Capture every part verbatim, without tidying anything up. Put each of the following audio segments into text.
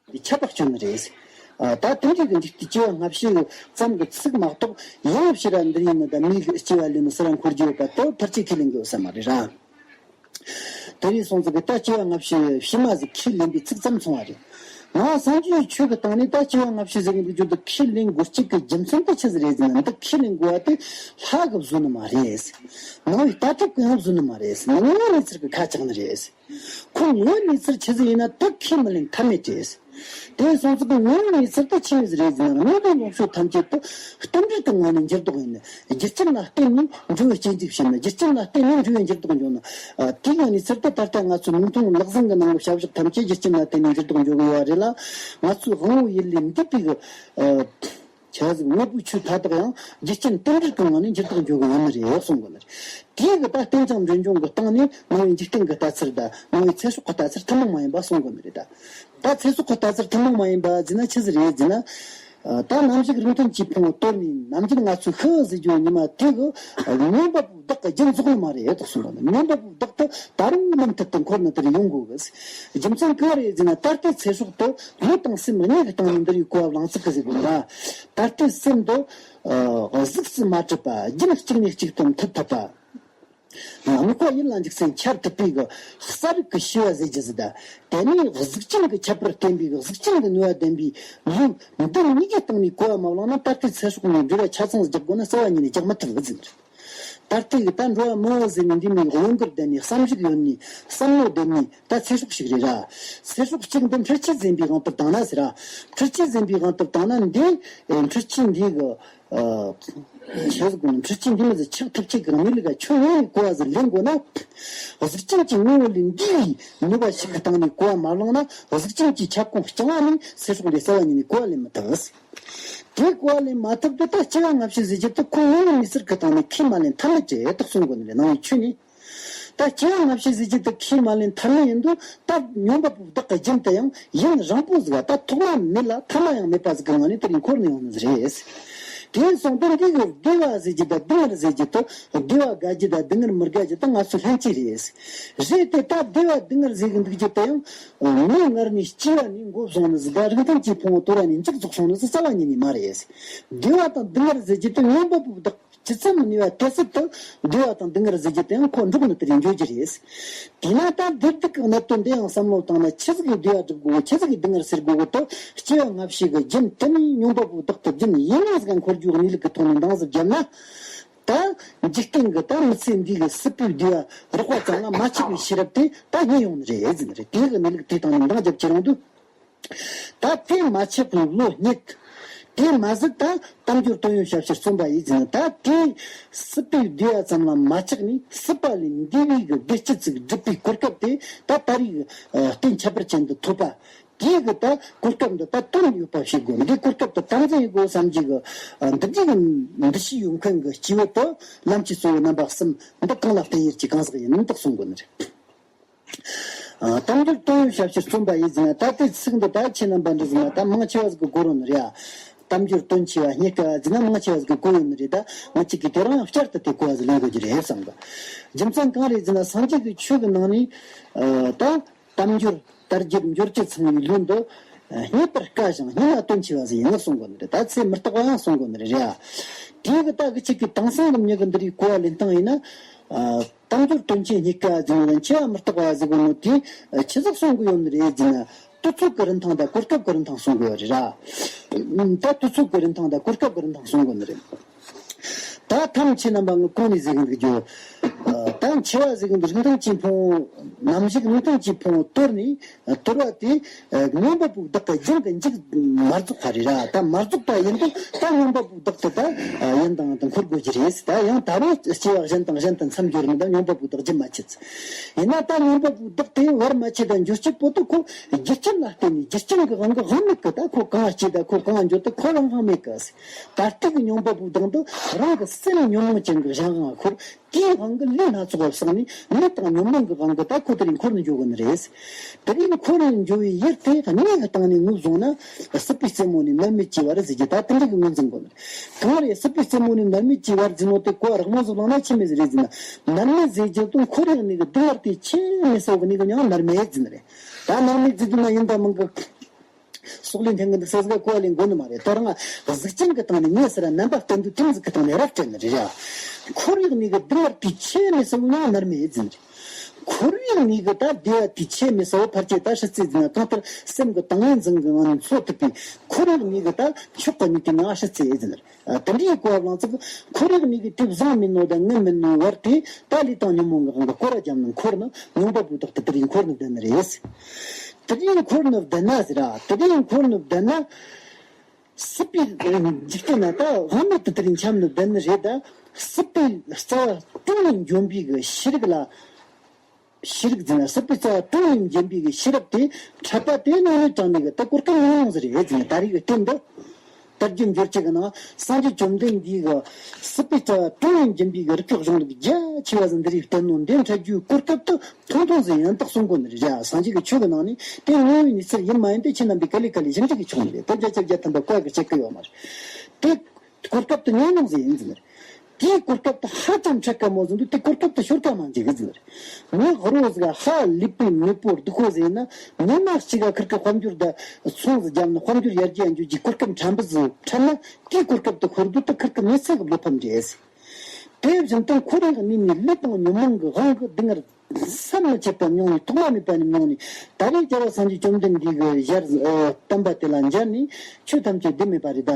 ཆད་པ་གཅོད་ནི་རེད། ཨ། ད་དེ་འདྲའི་གི་འཇིག་རྟེན་སྐྱེ་བ་སྔ་ཕྱི་ཙམ་གྱི་ཚིག་མ་གཏོགས། ཡང་ཕྱིར་ར་འདིར་ཡིན་ནི་དང་མིའི་གི་སྐྱེ་བ་ལེན་ནི་སུ་ར་འཁོར་རྒྱུ་ཡོད་པ་དེ་ཕལ་ཆེར་ཁས་ལེན་གི་ཡོད་ས་མ་རེད་ར། དེ་རེད་སོང་ཙང་གི་ད་སྐྱེ་བ་སྔ་ཕྱི་ཕྱི་མ་ཟིག་ཁས་ལེན་པའི་ཚིག་ཙམ་སོང་བ་རེད། ང་སངས་རྒྱས་ཆོས་ཀྱི་སྟེང་ནས་ད་སྐྱེ་བ་སྔ་ཕྱི་ཟེར་གི་འདུག་རྒྱུ་དེ་ཁས་ལེན་དགོས་རྒྱུ་གི་རྒྱུ་མཚན་དེ་ཆི་ཟིག་རེད་ཟེར་ན། འདི་ཁས་ལེན་དགོས་པ་དེ་ལྷ་གིས་བཟོས་ནི་མ་རེད། ནང་བའི་ལྟ་གྲུབ་ཀྱིས་ཡང་བཟོས་ནི་མ་རེད། ནང་བའི་གནས་ཚུལ་གྱིས་ཁ་བཅག་ནི་རེད། ཁོ་ངོ་བོའི་གནས་ཚུལ་ཆི་ཟིག་ཡིན་ན་དེ་ཁས་མི་ལེན་ཐབས་མེད་རེད། དེ་སོང་ཙང་གི་ངོ་བོའི་གནས་ཚུལ་དེ་ཆི་ཟིག་རེད་ཟེར་ན། དངོས་པོའི་ལོངས་སྤྱོད་ཐམས་ཅད་དེ་རྟེན་འབྲེལ་གྱི་ངང་ནས་འགྱུར་ལྡོག་ཡིན། རྒྱུ་རྐྱེན་ལ་བརྟེན་ནས་འགྲོ་བའི་སྐྱེ་འཇིག་བྱེད་ན། རྒྱུ་རྐྱེན་ལ་བརྟེན་ནས་འགྲོ་བའི་འགྱུར་ལྡོག་འབྱུང་ན། ཨ། དེའི་གནས་ཚུལ་དེ་ད་ལྟ་ང་ཚོའི་ལུང་སྟོང་ལག་ཟིན་གྱི་ནང་གི་བྱ་བཞག་ཐམས་ཅད་རྒྱུ་རྐྱེན་ལ་བརྟེན་ནས་འགྱུར་ལྡོག་འབྱུང་གི་ཡོད་རེད་ལ། ང་ཚོའི་དབང་པོ་ཡུལ་ལས་འདས་པའི་གི། ཨ། ཆ་ཟིག་དངོས་པོའི་ཆོས་མཐའ་དག་ཡང་རྒྱུ་རྐྱེན་རྟེན་འབྲེལ་གྱི་ངང་ནས་འགྱུར་ལྡོག་འབྱུང་གི་ཡོད་ནི་རེད་གསུང་གི་ནི་རེད། དེའི་གི་ད་རྟེན་ཅིང་འབྲེལ་འབྱུང་གི་སྟེང་ནས་སྣང་བའི་འཇིག་རྟེན་གྱི་ལྟ་ཚུལ་དང་སྣང་བའི་ཚེ་སྲོག་གི་ལྟ་ཚུལ་ཐུན་མོང་མ་ཡིན་པ་གསུང་གི་ནི་རེད་ད། ད་ཚེ་སྲོག་གི་ལྟ་ཚུལ་ཐུན་མོང་མ་ཡིན་པ་ཟེར་ན་ཆི་ཟིག་རེད་ཟེར་ན། ཨ། ད་རྣམ་ཤེས་རིགས་མཐུན་གྱིས་ཕུང་བོ་དོར་ནས་རྣམ་འགྱུར་ལྔ་ཚོགས་ཤི་ཟེར་རྒྱུ་ཉི་མ་དེ་གི་མངོན་པ་པོ་བདག་གི་རྒྱུན་རྫོགས་ནི་མ་རེད་དོགས་སོང་ལ། མངོན་པ་པོ་བདག་ཏུ་ད་རུང་མུ་མཐུད་དུ་འཁོར་ནི་དེར་ཡོང་དགོས་གི། རྒྱུ་མཚན་གང་རེད་ཟེར་ན། ད་ལྟའི་ཚེ་སྲོག་ཏུ་ལུས་དང་སེམས་གཉིས་ཀྱི་སྟེང་ནས་འདིར་ཡོད་གོ་བ་བླང་ཚུལ་གི་ཟེར་དགོས་ན། ད་ལྟའི་སེམས་དུ། ཨ། གཟུགས་སུ་མ་གྲུབ་པ་རྒྱུན་གཅིག་ནས་གཅིག་ཏུ་མཐུད་ཐུབ་པ། དམིགས་པ་ཡུལ་ལ་འཇུག་སའི་འཆར་ཐུབ་པའི་གི་གསལ་རིག་གི་ཤེས་པ་ཟེར་རྒྱུ་ཟིག་དང་། དེ་ནས་གཟུགས་ཅན་གྱི་ཁྱད་པར་བསྟན་པའི་གི་གཟུགས་ཅན་གྱི་ནུས་པ་ལྡན་པའི་ལུས་འདི་གཉིས་ཀྱི་སྟེང་ནས་གོ་བ་མ་བླངས་ན། ད་ལྟའི་ཚེ་སྲོག་ནས་འབྲེལ་བ་ཆ་ཚང་རྒྱག་དགོས་ན་རྩ་བ་ཉིད་ནས་རྒྱག་མི་ཐུབ་གི་ཟེར། ད་ལྟའི་གི་ད་འགྲོ་བ་མི་ཟེར་ནས་འདི་མོའི་གཡོ་འགུལ་ལྡན་ནས་བསམ་གཞིག་ཡོད་ནས་བསམ་བློ་ལྡན་ནས་ད་ཚེ་སྲོག་ཞིག་རེད་ར། ཚེ་སྲོག་གཅིག་འདི་འཕྲུལ་ཆས་འཛིན་པའི་དབང་དུ་བཏང་ན་ཟེར་ར། འཕྲུལ་ཆས་འཛིན་པའི་དབང་དུ་བཏང་ན་འདི། ཨེ། འཕྲུལ་ཆས་འདི་གི། ཨ། ཆེ་ཟིག་གོ་ནི་འཕྲུལ་ཆས་འདི་མི་ཟིག་ཆགས་ཐུབ་ཆེད་ཀྱི་གནས་ལུགས་ལ་ཁྱོན་ཡོངས་ནས་གོ་བ་ཟིག་ལེན་དགོས་ན། གཟུགས་ཅན་གྱི་ངོ་བོ་ལས་འདས་པའི་ནུས་པ་ཞིག་གི་སྟེང་ནས་གོ་བ་མ་བླངས་ན། གཟུགས་ཅན་གྱི་ཁྱབ་ཁོངས་རྐྱང་བ་ནས་ཚེ་སྲོག་འདི་རྩ་བ་ཉིད་ནས་གོ་བ་ལེན་མི་ཐུབ། དེ་གོ་བ་ལེན་མ་ཐུབ་དུས་ད་སྐྱེ་བ་སྔ་ཕྱི་ཟེར་རྒྱུ་དེ་ཁོ་ངོ་བོའི་གནས་ཚུལ་གྱི་སྟེང་ནས་ཁས་མ་ལེན་ཐབས་མེད་ཅེས་རྟགས་གསུང་དགོས་ནི་རེད། ནང་བའི་ཆོས་ནི། ད་སྐྱེ་བ་སྔ་ཕྱི་ཟེར་རྒྱུ་དེ་ཁས་མ་ལེན་ཐབས་མེད་ཡིན་དུས། ད་མངོན་པ་པོ་བདག་གི་རྒྱུན་དུ་ཡང་ཡུན་རིང་པོ་ཟིག་བ། ད་ཐོག་མ་མེད་ལ་ཐ་མ་ཡང་མེད་པ་ཟིག་གི་ངང་ནས་དེར་འཁོར་ནས་ཡོང་ནི་རེད། དེ་སོང་དུས་འདི་གི་བདེ་བ་ཟེར་རྒྱུ་དང་སྡུག་བསྔལ་ཟེར་རྒྱུ་དེ། བདེ་བ་དགའ་རྒྱུ་དང་སྡུག་བསྔལ་མི་དགའ་རྒྱུ་དེ་ང་ཚོ་ལྷན་སྐྱེས་རེད། རེད་དེ་ད་བདེ་བ་སྡུག་བསྔལ་ཟེར་གི་འདུག་རྒྱུ་དེ་ཡང་མི་སྔར་ནས་སྐྱེ་བ་ནས་འགོ་བཟུང་ནི་ཟིག་དང་། རིགས་མཐུན་གྱིས་ཕུང་བོ་དོར་བ་ནས་མཇུག་རྫོགས་སོང་ནི་ཟིག་རྩ་བ་ཉིད་ནས་མ་རེད། བདེ་བ་དང་སྡུག་བསྔལ་ཟེར་རྒྱུ་དེ་མངོན་པ་པོ་བདག་ཇི་ཙམ་ནུས་པ་དེ་ཙམ་དུ་བདེ་བ་དང་སྡུག་བསྔལ་ཟེར་རྒྱུ་དེ་ཡང་ཁོ་འགྲོགས་ནི་དེར་འགྱོ་རྒྱུ་རེད། དེས་ན་ད་བདེ་སྡུག་གི་གནད་དོན་འདི་ཡང་བསམ་བློ་བཏང་ན། ཆི་ཟིག་གིས་བདེ་བ་སྒྲུབ་དགོས། ཆི་ཟིག་གིས་སྡུག་བསྔལ་སེལ་དགོས་གི། དེ་སྐྱེ་བ་སྔ་ཕྱི་གི་རྒྱུན་དུ་ནས་མངོན་པ་པོ་བདག་ཏུ་རྒྱུན་ཡིད་ལ་ཟིག་འཁོར་རྒྱུ་གི་གནས་ལུགས་ཀྱི་ཐོག་ནས་འདང་ཟིག་བརྒྱབ་ན། ད་འཇིག་རྟེན་གྱི་ད་མི་ཚེ་འདི་གི་སྲིད་པའི་བདེ་བ་རགས་པ་ཙམ་ལ་མ་ཆགས་པའི་ཤེས་རབ་དེ་ད་རྙེད་ཡོང་ནི་རེད་ཟེར་ནི་རེད། དེ་གི་གནས་ལུགས་དེའི་སྟེང་ནས་འདང་རྒྱབ་ཁྱེར་ཡོང་དུས། ད་དེ་མ་ཆད་པའི་ལོ་གཉིས། དེ་མ་ཟད་ད་དལ་འབྱོར་དོན་ཡོད་ཞབས་ཕྱིར་བརྩོན་པ་ཡིས་ཟེར་ན། ད་དེ་སྲིད་པའི་བདེ་བ་ཙམ་ལ་མ་ཆགས་ནས་སྲིད་པ་ལས་འདས་པའི་གི་བདེ་སྐྱིད་ཅིག་སྒྲུབ་པའི་གོ་སྐབས་དེ་ད་ད་རེས་ཨ་རྟེན་ཁྱད་པར་ཅན་དུ་ཐོབ་པ། དེ་གི་ད་གོ་སྐབས་འདི་ད་དོན་ཡོད་པ་བྱེད་དགོས། འདི་གོ་སྐབས་དེ་དམ་འཛིན་ཡེད་དགོས་བསམ་གྱི་གི་ཨ་འདི་འདྲའི་གི་འདུ་ཤེས་ཡོད་མཁན་གྱི་སྐྱེས་བུ་དེ་ལམ་གྱི་གཙོ་བོ་རྣམ་པ་གསུམ་འདི་གང་ལ་བརྟེན་ཡོད་ཀྱི་གང་ཟག་ཡིན་ནམ་དག་གསུང་དགོས་ནི་རེད། ཨ། དལ་འབྱོར་དོན་ཡོད་ཞབས་ཕྱིར་བརྩོན་པ་ཡིས་ཟེར་ན། ད་ལྟའི་ཚིག་འདི་ད་ཁྱེད་རྣམ་པ་འདི་ཟེར་ན་ད་མང་ཆེ་བ་ཟིག་གིས་གོ་རུང་ནི་རེད་ཨ། དལ་འབྱོར་དོན་ཆེ་བ་རྙེད་དཀའ་བ་ཟེར་ན་མང་ཆེ་བ་ཟིག་གིས་གོ་ཡོད་ནི་རེད། ད་ང་གཅིག་གིས་དེ་རང་ཡང་བསྐྱར་དུ་དེ་གོ་བ་ཟིག་ལེན་དགོས་ཀྱི་རེད་བསམ་གི། རྒྱུ་མཚན་གང་རེད་ཟེར་ན། སངས་རྒྱས་ཀྱི་ཆོས་ཀྱི་ནང་ནས་ཨ་ད་དལ་འབྱོར་དལ་འབྱོར་འབྱོར་བཅུ་ཚང་བའི་ལུས་འདི་རྙེད་པར་དཀའ་ཞིང་རྙེད་ན་དོན་ཆེ་བ་ཟིག་ཡིན་ནོ་གསུང་གོ་ནི་རེད། ད་ཚེ་མི་རྟག་པ་ཡང་གསུང་གོ་ནི་རེད་རེད་ཨ། དེ་གི་ད་གི་གཅིག་གིས་དེང་སང་གི་མྱི་གི་འདི་རིགས་གོ་བ་ལེན་སྟངས་ཡིན་ན། ཨ། དལ་འབྱོར་དོན་ཆེ་རྙེད་དཀའ་ཟེར་ནོ་དང་འཆི་བ་མི་རྟག་པ་ཟེར་གོ་ནོ་དེ་ཆི་ཟིག་གསུང་གི་ཡོད་ནི་རེད་ཟེར་ན། དུས་ཚོད་ཀྱི་རིན་ཐང་དང་གོ་སྐབས་ཀྱི་རིན་ཐང་གསུང་གི་ཡོད་རེད་ར། ད་དུས་ཚོད་ཀྱི་རིན་ཐང་དང་གོ་སྐབས་ཀྱི་རིན་ཐང་གསུང་གི་ཡོད་ནི་རེད། ད་ཐམས་ཅད་རྣམ་པ་ངས་གོང་ནས་ཟེར་གི་འདུག་རྒྱུ། ད་འཆི་བ་ཟེར་གི་འདུག་རིགས་མཐུན་གྱི་ཕུང་པོ། རྣམ་ཤེས་རིགས་མཐུན་གྱི་ཕུང་པོ་དོར་ནས། དོར་བ་དེ་མངོན་པ་པོ་བདག་གི་རྒྱུན་གྱི་མཇུག་མ་རྫོགས་པ་རེད་ར། ད་མ་རྫོགས་པ་ཡིན་དུས་ད་མངོན་པ་པོ་བདག་ཏུ་ད་ཡིན་དང་དང་འཁོར་དགོས་ཀྱི་རེད། ད་ཡང་ད་རུང་སྐྱེ་བ་གཞན་དང་གཞན་དུ་མཚམས་སྦྱོར་ནི་ད་མངོན་པ་པོ་བདག་རྒྱུན་མ་ཆད། ཡིན་ན་ད་མངོན་པ་པོ་བདག་དེ་བར་མ་ཆད་དང་འགྱུར་བཅུག་པོ་དེ་ཁོ་རྒྱུ་རྐྱེན་ལ་བརྟེན་ནས་རྒྱུ་རྐྱེན་གྱི་དབང་གིས་དབང་མེད་ཀི། ད་ཁོ་གང་སྐྱེ་ད་ཁོ་གང་འགྱུར་ད་ཁོ་རང་དབང་མེད་ཀི། ད་ལྟའི་གི་མངོན་པ་པོ་བདག་འདི་རང་གི་སེམས་ཉོན་མོངས་ཅན་གྱི་གཞན་དབང་ཁུར། དེའི་དབང་གིས་ལས་སྣ་ཚོགས་པ་བསགས་ནས་ལས་དང་ཉོན་མོངས་ཀྱི་དབང་གིས་ད་ཁོ་དེ་རིང་འཁོར་ནས་འགྱོ་གི་ནི་རེད། དེ་རིང་འཁོར་ནས་འགྱོ་བའི་ཡུལ་དེ་གནས་ཀྱི་སྟེང་ནས་ངོས་བཟུང་ན་སྲིད་པའི་རྩེ་མོ་ནས་མནར་མེད་སྐྱེ་བ་རེད་ཟེར་རྒྱུ་ད་དེ་འདྲ་གི་ངོས་འཛིན་དགོས་ནི་རེད། གང་རེད། སྲིད་པའི་རྩེ་མོ་ནས་མནར་མེད་སྐྱེ་བ་ཟེར་ནོ་དེ་གོ་རགས་མོ་ཟིག་བླངས་ན་ཆི་མོ་ཟིག་རེད་ཟེར་ན། མནར་མེད་ཟེར་རྒྱུ་དང་འཁོར་བའི་གནས་ཀྱི་སྡུག་བསྔལ་དེ་ཆི་མོ་ཟིག་གི་གནས་ཀྱི་མྱིང་མནར་མེད་ཟེར་ནི་རེད། ད་མནར་མེད་ཟེར་རྒྱུ་ན་ཡིན་ད་མིན་གི། སོག་ལེ་འཐེན་གི་འདུག་ཟེར་ཟིག་གོ་བ་ལེན་དགོས་ནི་མ་རེད། ད་རང་གཟུགས་ཅན་གི་སྟེང་ནས་ངས་ཟེར་ར་རྣམ་པ་བསྟན་དུས་དེ་མོ་ཟིག་གི་སྟེང་ནས་ར་སྤྲད་ནི་རེད་ར། འཁོར་བའི་གནས་གི་སྡུག་བསྔལ་དེའི་ཆེས་མི་གསལ་བོ་ཡང་མནར་མེད་ཟེར་ནི་རེད། འཁོར་བའི་གནས་གི་ད་བདེ་བ་དེའི་ཆེས་མི་གསལ་བོ་ཕལ་ཆེར་ད་ཧྲི་ཙེ་ཟེར་ན། གང་ལྟར་སེམས་གི་ཏིང་ངེ་འཛིན་གི་ངང་ནས་འཚོ་ཐུབ་པའི་འཁོར་བའི་གནས་གི་ད་མཆོག་གི་གནས་དེའི་ནང་ཧྲི་ཙེ་ཟེར་ནི་རེད། ཨ། དེ་འདྲའི་གོ་བ་བླངས་ཚེ་འཁོར་བའི་གནས་གི་དེ་བཟང་མིན་ནོ་དང་ངན་མིན་ནོ་བར་དེ་ད་ལས་དང་ཉོན་མོངས་གི་དབང་གིས་སྐོར་ར་བརྒྱབ་ནས་འཁོར་ནི་མྱོང་བ་པོའི་བདག་ཏུ་དེ་འདྲའི་འཁོར་ནི་བསྡད་ནི་རེད། དེ་འདྲའི་འཁོར་ནི་བསྡད་ན་ཟེར་ར། དེ་འདྲའི་འཁོར་ནི་བསྡད་ན། སྲིད་པའི་འཇིག་རྟེན་ན་ད་དབང་མེད་དུ་དེར་འཁྱམས་ནས་བསྡད་ནི་རེད། ད་སྲིད་པའི་རྩ་བ་དྲུང་ནས་འཇོམས་པའི་གི་ཤེས་རིག་ལ། ཤེས་རིག་ཟེར་ན་སྲིད་པའི་རྩ་བ་དྲུང་ནས་འཇོམས་པའི་གི་ཤེས་རབ་དེ་འཕྲད་པ་དེ་ནང་ནས་དྲངས་ནས་གི་ད་གོ་སྐབས་ཉུང་ཉུང་ཟིག་རེད་ཟེར་ནས། ད་རེས་གི་རྟེན་འདི་དལ་འབྱོར་འབྱོར་བྱེད་གི་ནང་སངས་རྒྱས་བཅོམ་ལྡན་འདས་གི་སྲིད་པའི་རྩ་བ་དྲུང་ནས་འཇོམས་པའི་གི་རིགས་པའི་གཞུང་ལུགས་རྒྱ་ཆེ་བ་ཟིག་འདི་རིགས་བསྟན་ནོ་འདི་འཕྲད་རྒྱུའི་གོ་སྐབས་དེ་ཐུང་ཐུང་ཟིག་ཡིན་རྟགས་གསུང་གོ་ནི་རེད། སངས་རྒྱས་ཀྱི་ཆོས་ཀྱི་ནང་ནས་དེ་དངོས་ཡོད་གནས་ཚུལ་ཡིན་མ་ཡིན་དེ་ཁྱེད་རྣམ་པས་ག་ལེ་ག་ལེ་ཞིབ་འཇུག་གིས་ཆོག་ནི་རེད། དེ་བརྒྱ་ཆ་བརྒྱ་ཐམ་པ་བཀའ་གི་བྱེད་ཀྱི་ཡོད་མ་རེད། དེ་གོ་སྐབས་དེ་ཉུང་ཉུང་ཟིག་ཡིན་ཟིན་རེད། དེའི་གོ་སྐབས་དེ་ཧ་ཅང་འཕྲད་དཀའ་མོ་ཟིན་འདུག་དེ་གོ་སྐབས་དེ་ཤོར་ཀ་མ་འཇུག་གི་ཟིན་རེད། མི་ཧུར་བོ་ཟིག་ཧ་ལས་པའི་མེད་པོ་སྡུག་པོ་ཟིག་ཡིན་ན། ཉི་མ་གཅིག་ག་ཁིར་ཀི་དཔལ་འབྱོར་དང་ཚོང་ཟིག་བརྒྱབ་ན་དཔལ་འབྱོར་ཡར་རྒྱས་འགྱོ་རྒྱུའི་གོ་སྐབས་ཕྲན་བུ་ཟིག་འཕྲད་ན། དེའི་གོ་སྐབས་དེ་ཤོར་དུས་དེ་ཁིར་ཀི་མི་ཚེ་གི་བློ་ཕམ་རེད། དེ་བཞིན་དུ་འཁོར་བའི་གནས་ནས་ལས་དང་ཉོན་མོངས་ཀྱི་དབང་གིས་སྡུག་བསྔལ་བསམ་མི་ཁྱབ་པ་མྱོང་ནས་ཐོག་མ་མེད་པ་ནས་མྱོང་ནས། ད་རེས་རྒྱལ་བ་སངས་རྒྱས་བཅོམ་ལྡན་འདས་ཀྱི་ཞལ་བསྟན་པ་དེ་ལ་མཇལ་ནས་ཆོས་ཐམས་ཅད་བདེན་མེད་པ་རེད་ད།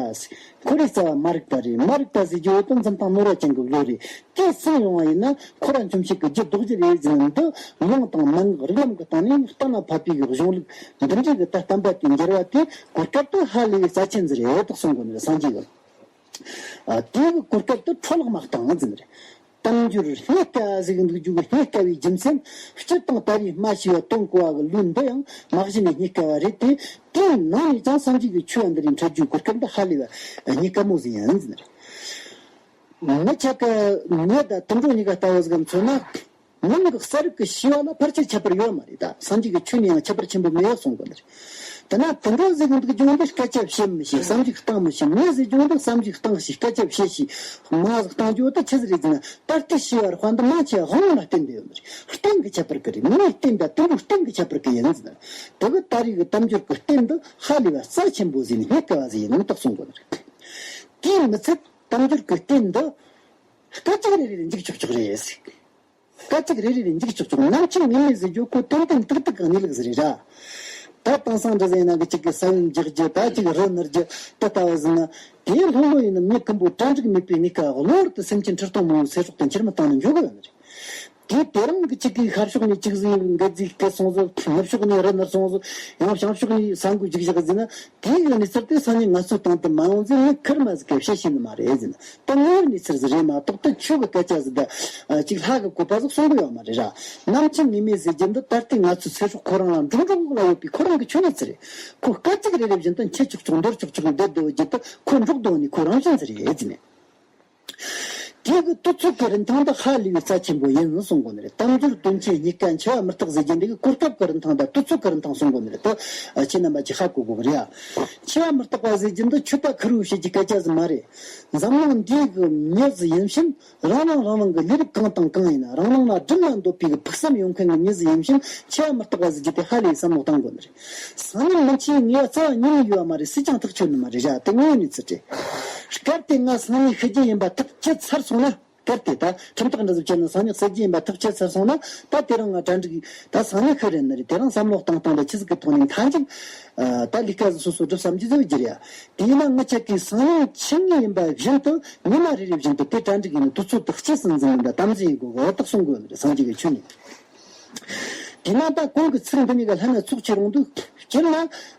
འཁོར་བའི་རྩ་བ་མ་རིག་པ་རེད། མ་རིག་པ་ཟེར་རྒྱུ་བོ་དེ་འཛིན་སྟངས་ནོར་བ་ཅན་གྱི་བློ་རེད། དེ་སངས་ཡོང་བ་ཡིན་ན་འཁོར་བ་འཇོམས་བྱེད་ཀྱི་རྒྱུ་རྡོ་རྗེ་རེད་ཟེར་ནས། འདི་ལུང་དང་མན་ངག་རིགས་ལམ་གྱི་སྟེང་ནས་གཏན་ལ་ཕབ་པའི་གཞུང་ལུགས་འདི་འདྲའི་གི་ད་བསྟན་པ་དེ་འགྱུར་བ་དེ་གོ་སྐབས་དེ་ཧ་ལས་པའི་རྩ་ཆེན་ཟིག་རེད་རྟགས་གསུང་གོ་ནི་རེད། སངས་རྒྱས་ཀྱིས། ཨ། དེ་གི་གོ་སྐབས་དེ་འཕྲོ་བརླག་མ་བཏང་ཟིན་རེད། དལ་འབྱོར་རྙེད་དཀའ་བ་ཟིག་འདུག་རྒྱུ་གི་རྙེད་དཀའ་བའི་རྒྱུ་མཚན། སྤྱིར་བཏང་ད་རེས་སྨྲ་ཤེས་པ་དོན་གོ་བ་གི་ལུགས་འདི་ཡང་མ་གཞི་ནས་རྙེད་དཀའ་བ་རེད་དེ། དེའི་ནང་ནས་ཀྱང་སངས་རྒྱས་ཀྱི་ཆོས་འདི་རིགས་འཕྲད་རྒྱུའི་གོ་སྐབས་འདི་ཧ་ལས་པ་རྙེད་དཀའ་མོ་ཟིག་ཡིན་ཟིན་རེད། མི་ཆ་ག་ངེད་དང་དུད་འགྲོ་གཉིས་ཀ་ལྟ་བུ་ཟིག་མཚོན་ན། ནང་གི་གསལ་རིག་གི་ཤེས་པ་ལ་ཕལ་ཆེར་ཁྱད་པར་ཡོད་མ་རེད་ད། སངས་རྒྱས་ཀྱི་ཆོས་ནས་ཡང་ཁྱད་པར་ཆེན་པོ་མེད་ཡོད་གསུང་གོ་ནི་རེད། དེ་ན་དུད་འགྲོ་ཟེར་གི་འདུག་རྒྱུ་འདི་སྐད་ཆ་བཤད་མི་ཤེས། བསམ་གཞིག་བཏང་མི་ཤེས། མི་ཟེར་རྒྱུ་འདི་བསམ་གཞིག་བཏང་ཤེས། སྐད་ཆ་བཤད་ཤེས། མ་ཟིག་བཏང་རྒྱུ་དེ་ཆི་ཟིག་རེད་ཟེར་ན། ད་ལྟའི་ཤེས་པ་རེད་པ་འདི་མང་ཆེ་བ་དབང་ལ་བརྟེན་ཏེ་ཡོད་ནི་རེད། རྟེན་གྱི་ཁྱད་པར་གི་རེད། མིའི་རྟེན་དང་དུད་འགྲོའི་རྟེན་གྱི་ཁྱད་པར་གི་ཡིན་ཟེར་ན། དེ་གི་ད་རེས་གི་དལ་འབྱོར་གི་རྟེན་འདི་ཧ་ལས་པ་རྩ་ཆེན་པོ་ཟིག་ནི་རྙེད་དཀའ་བ་ཟིག་ཡིན་ནོ་རྟགས་གསུང་གོ་ནི་རེད། དེའི་མི་ཚད་དལ་འབྱོར་གི་རྟེན་འདི་སྐད་ཅིག་རེ་རེ་ལ་འཇིག་ཆོག་ཆོག་རེད་ཟེར། སྐད་ཅིག་རེ་རེ་ལ་འཇིག་ཆོག་ཆོག་ནམ་འཆི་ངེས་མེད་ཟེར་རྒྱུ་ཁོ་ཏན་ཏན་ཏིག་ཏིག་གི་གནས་ལུགས་ཟིག་རེད་ར། ད་དེང་སང་འདྲ་ཟེར་ན་གི་གཅིག་གི་ས་བོན་འཇག་རྒྱུ། ད་གཅིག་རི་ནུར་རྒྱུ། དེ་ལྟ་བུ་ཟིན་ན། དེའི་ལྷུང་ལྷུང་ཡིན་ན་མྱི་ཀུན་པོ་གྲ་འགྲིག་མེད་པའི་གནས་སྐབས་གློ་བུར་དུ་སེམས་ཅན་ཁྲི་སྟོང་མང་པོའི་ཚེ་སྲོག་དེ་འཁྱེར་མི་བཏང་ནས་འགྱོ་གི་ཡོད་ནི་རེད། དེ་དེ་རིང་གི་གཅིག་གིས་ཤར་ཕྱོགས་ནས་གཅིག་ཟིག་འགད་ཟིག་སྐད་སོང་ཟིག་ནུབ་ཕྱོགས་ནས་རི་ནུར་སོང་ཟིག་ཡང་བྱང་ཕྱོགས་ནས་ས་འགུལ་རྒྱུག་བཞག་ཟིན་ན། དེའི་གནས་ཚུལ་དེ་སང་ཉིན་ང་ཚོའི་སྟེང་དུ་མ་ཡོང་ཟིག་ངས་ཁེར་མ་ཟིག་གིས་བཤད་ཤེས་ནི་མ་རེད་ཟེར་ན། དེ་དངོས་ཡོད་གནས་ཚུལ་ཟིག་རེད་མ་གཏོགས། དེ་ཆོས་ཀྱི་སྐད་ཆ་ཟིག་དང་ཅིག་ལྷ་གི་བཀོད་པ་ཟིག་གསུང་གི་ཡོད་མ་རེད་ར། ནམ་འཆི་ངེས་མེད་ཟེར་རྒྱུ་འདི་ད་ལྟའི་ང་ཚོའི་ཚེ་སྲོག་ཁོ་རང་ལ་འགྲོགས་འགྲོགས་ལ་ཡོད་པའི་ཁོ་རང་གི་ཆོས་ཉིད་ཟིག་རེད། ཁོ་སྐད་ཅིག་རེ་རེ་བཞིན་དུ་འཆི་ཆོག་ཆོག་འདོར་ཆོག་ཆོག་བསྡད་བསྡད་ཡོད་རྒྱུ་དེ་ཁོ་འགྲོགས་འགྲོགས་ནས་ཁོ་རང་བཞིན་ཟིག་རེད་ཟེར་ནས། དེ་གི་དུས་ཚོད་ཀྱི་རིན་ཐང་དེ་ཧ་ལས་པའི་རྩ་ཆེན་པོ་ཡིན་གསུང་གོ་ནི་རེད། དལ་འབྱོར་དོན་ཆེན་རྙེད་དཀའ་འཆི་བ་མི་རྟག་ཟེར་རྒྱུ་འདི་གི་གོ་སྐབས་ཀྱི་རིན་ཐང་དང་དུས་ཚོད་ཀྱི་རིན་ཐང་གསུང་གོ་ནི་རེད། དེ་ཁྱེད་རྣམ་པ་ཅིག་ཧ་གོ་དགོས་གི་རེད་ཨ། འཆི་བ་མི་རྟག་པ་ཟེར་རྒྱུ་འདི་ཆོས་པ་ཁེར་བོས་བཤད་རྒྱུའི་སྐད་ཆ་ཟིག་མ་རེད། འཛམ་གླིང་འདིའི་གི་མྱི་ཟིག་ཡིན་ཕྱིན། རང་རང་རང་རང་གི་ལས་རིགས་གང་དང་གང་ཡིན་ན། རང་རང་ལ་སྒྲིབ་ལ་འདོད་པའི་གི་ཕུགས་བསམ་ཡོད་མཁན་གི་མྱི་ཟིག་ཡིན་ཕྱིན། འཆི་བ་མི་རྟག་པ་ཟེར་རྒྱུ་དེ་ཧ་ལས་བསམ་བློ་གཏང་དགོས་ནི་རེད། སང་ཉིན་མི་འཆི་ངེས་པ་རྩ་བ་ཉིད་ནས་ཡོད་པ་མ་རེད། སུས་ཀྱང་ཐག་ཆོད་ནི་མ་རེད་ར། དེ་དངོས་ཡོད་གནས་ཚུལ་རེད། སྐབས་དེ་ང་སང་ཉིན་ཤི་རྒྱུ་ཡིན་པ་ཐག་བཅད་ཚར་སོང་ན། སྐབས་དེ་ད་ཁྲིམས་ཐག་འདྲ་ཟིག་བཅད་ནས་སང་ཉིན་ཤི་རྒྱུ་ཡིན་པ་ཐག་བཅད་ཚར་སོང་ན། ད་དེ་རིང་ང་གྲ་འགྲིག་ད་སང་ཉིན་ཤི་རན་ནི་རེད། དེ་རིང་བསམ་བློ་བཏང་བཏང་དང་ཆི་ཟིག་གི་ཐོག་ནས་མཐའ་མཇུག་ད་ལས་ཀ་ཟིག་སོ་སོ་སྒྲུབ་བསམ་རྒྱུ་ཟིག་ཡོད་རྒྱུ་རེད་ཡ། དེས་ན་ངི་ཆ་གིས་སང་ཉིན་འཆི་ངེས་ཡིན་པ་བཞིན་དུ་ཉི་མ་རེ་རེ་བཞིན་དུ་དེ་གྲ་འགྲིག་ཡིན་ནི་དུས་ཚོད་དེ་གཅེས་སུ་འཛིན་ནི་འདྲ་དམ་འཛིན་ཡེད་དགོས་གི་རྟགས་གསུང་དགོས་ནི་རེད། སངས་རྒྱས་ཀྱི་ཆོས་ནི། དེས་ན་ད་གོང་གི་ཚིག་འདི་གཉིས་ཀ་ལྷན་ན་ཚོགས་ཆེ་རུང་དུས་སྤྱིར་ན་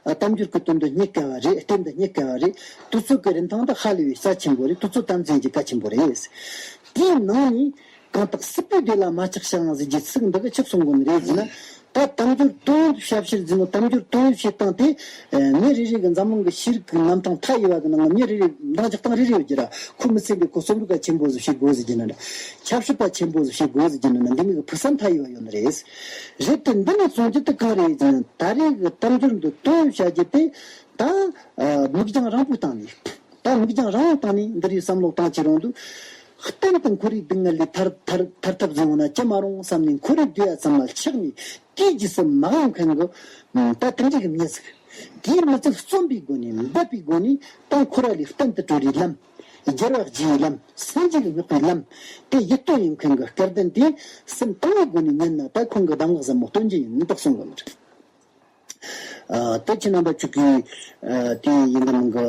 དལ་འབྱོར་གྱི་དོན་དུ་རྙེད་དཀའ་བ་རེད། རྟེན་དུ་རྙེད་དཀའ་བ་རེད། དུས་ཚོད་ཀྱི་རིན་ཐང་དུ་ཧ་ལས་པའི་རྩ་ཆེན་པོ་རེད། དུས་ཚོད་དམ་འཛིན་གྱི་གལ་ཆེན་པོ་རེད། དེའི་ནང་ནས་གང་དག་སྲིད་པའི་བདེ་ལ་མ་ཆགས་ཤིང་ཟེར་རྒྱུའི་ཚིག་འདི་གིས་ཆི་གསུང་གོ་ནི་རེད་ཟེར་ན། ད་དལ་འབྱོར་དོན་ཡོད་ཞབས་ཕྱིར་འཛིན་ནོ། དལ་འབྱོར་དོན་ཡོད་བྱེད་སྟངས་དེ། ཨ། མི་རེ་རེ་གི་འཛམ་གླིང་གི་ཤེས་རིག་གི་རྣམ་གྲངས་མཐའ་ཡས་པ་གི་ནང་ང་མི་རེ་རེ་འདང་རྒྱག་སྟངས་རེ་རེ་ཡོད་རྒྱུ་ར། ཁོ་མི་ཚེ་འདི་ཁོ་རྩོམ་རིག་པ་ཆེན་པོ་ཟིག་བྱེད་དགོས་ཟེར་རྒྱུ་ན་འདྲ། ཆབ་སྲིད་པ་ཆེན་པོ་ཟིག་བྱེད་དགོས་ཟེར་རྒྱུ་ན་འདྲ། འདི་མོ་གི་ཕུགས་བསམ་མཐའ་ཡས་པ་ཡོད་ནི་རེད། རེད་དེ་འདི་ནས་བྱུང་རྒྱུ་དེ་གང་རེད་ཟེར་ན། ད་རེས་གི་དལ་འབྱོར་འདི་དོན་ཡོད་བྱ་རྒྱུ་དེ་ད། ཨ། མིག་རྒྱང་རིང་པོའི་སྟེང་ནས། ད་མིག་རྒྱང་རིང་བོའི་སྟེང་ནས་འདི་རིགས་བསམ་བློ་བཏང་ཆེ་རུང་དུས། གཏན་དུ་ཁོར་ཡུག་སྡུག་བསྔལ་ལས་ཐར་ཐར་ཐར་ཐབས་བཟུང་ན་ཅི་མ་རུང་བསམ་ནས་ཁོར་ཡུག་བསྡུས་པ་ཙམ་ལ་ཆགས་ནས། དེའི་རྗེས་སུ་མ་འོང་མཁན་གྱི་ད་དེ་འདྲ་གི་མྱི་ཟིག་དེའི་མི་ཚེ་རྩོམ་པའི་སྒོ་ནས་འབད་པའི་སྒོ་ནས་ད་འཁོར་བ་ལས་གཏན་དུ་གྲོལ་བའི་ལམ། རྒྱལ་བ་དགྱེས་པའི་ལམ། སངས་རྒྱས་ཀྱིས་བསྔགས་པའི་ལམ། དེ་ཡིད་རྟོན་ཡིན་མཁན་གྱི་སྐལ་ལྡན་དེ་སེམས་དང་བའི་སྒོ་ནས་ཉན་ན། ད་ཁོང་གི་གདམས་ངག་ཟབ་མོ་སྟོན་རྒྱུ་ཡིན་མི་དག་གསུང་གི་མི་རེད། ཨ། ད་ཁྱེད་རྣམ་པ་ཚོ་གིས་ཨ། དེ་ཡིན་དམ་གི་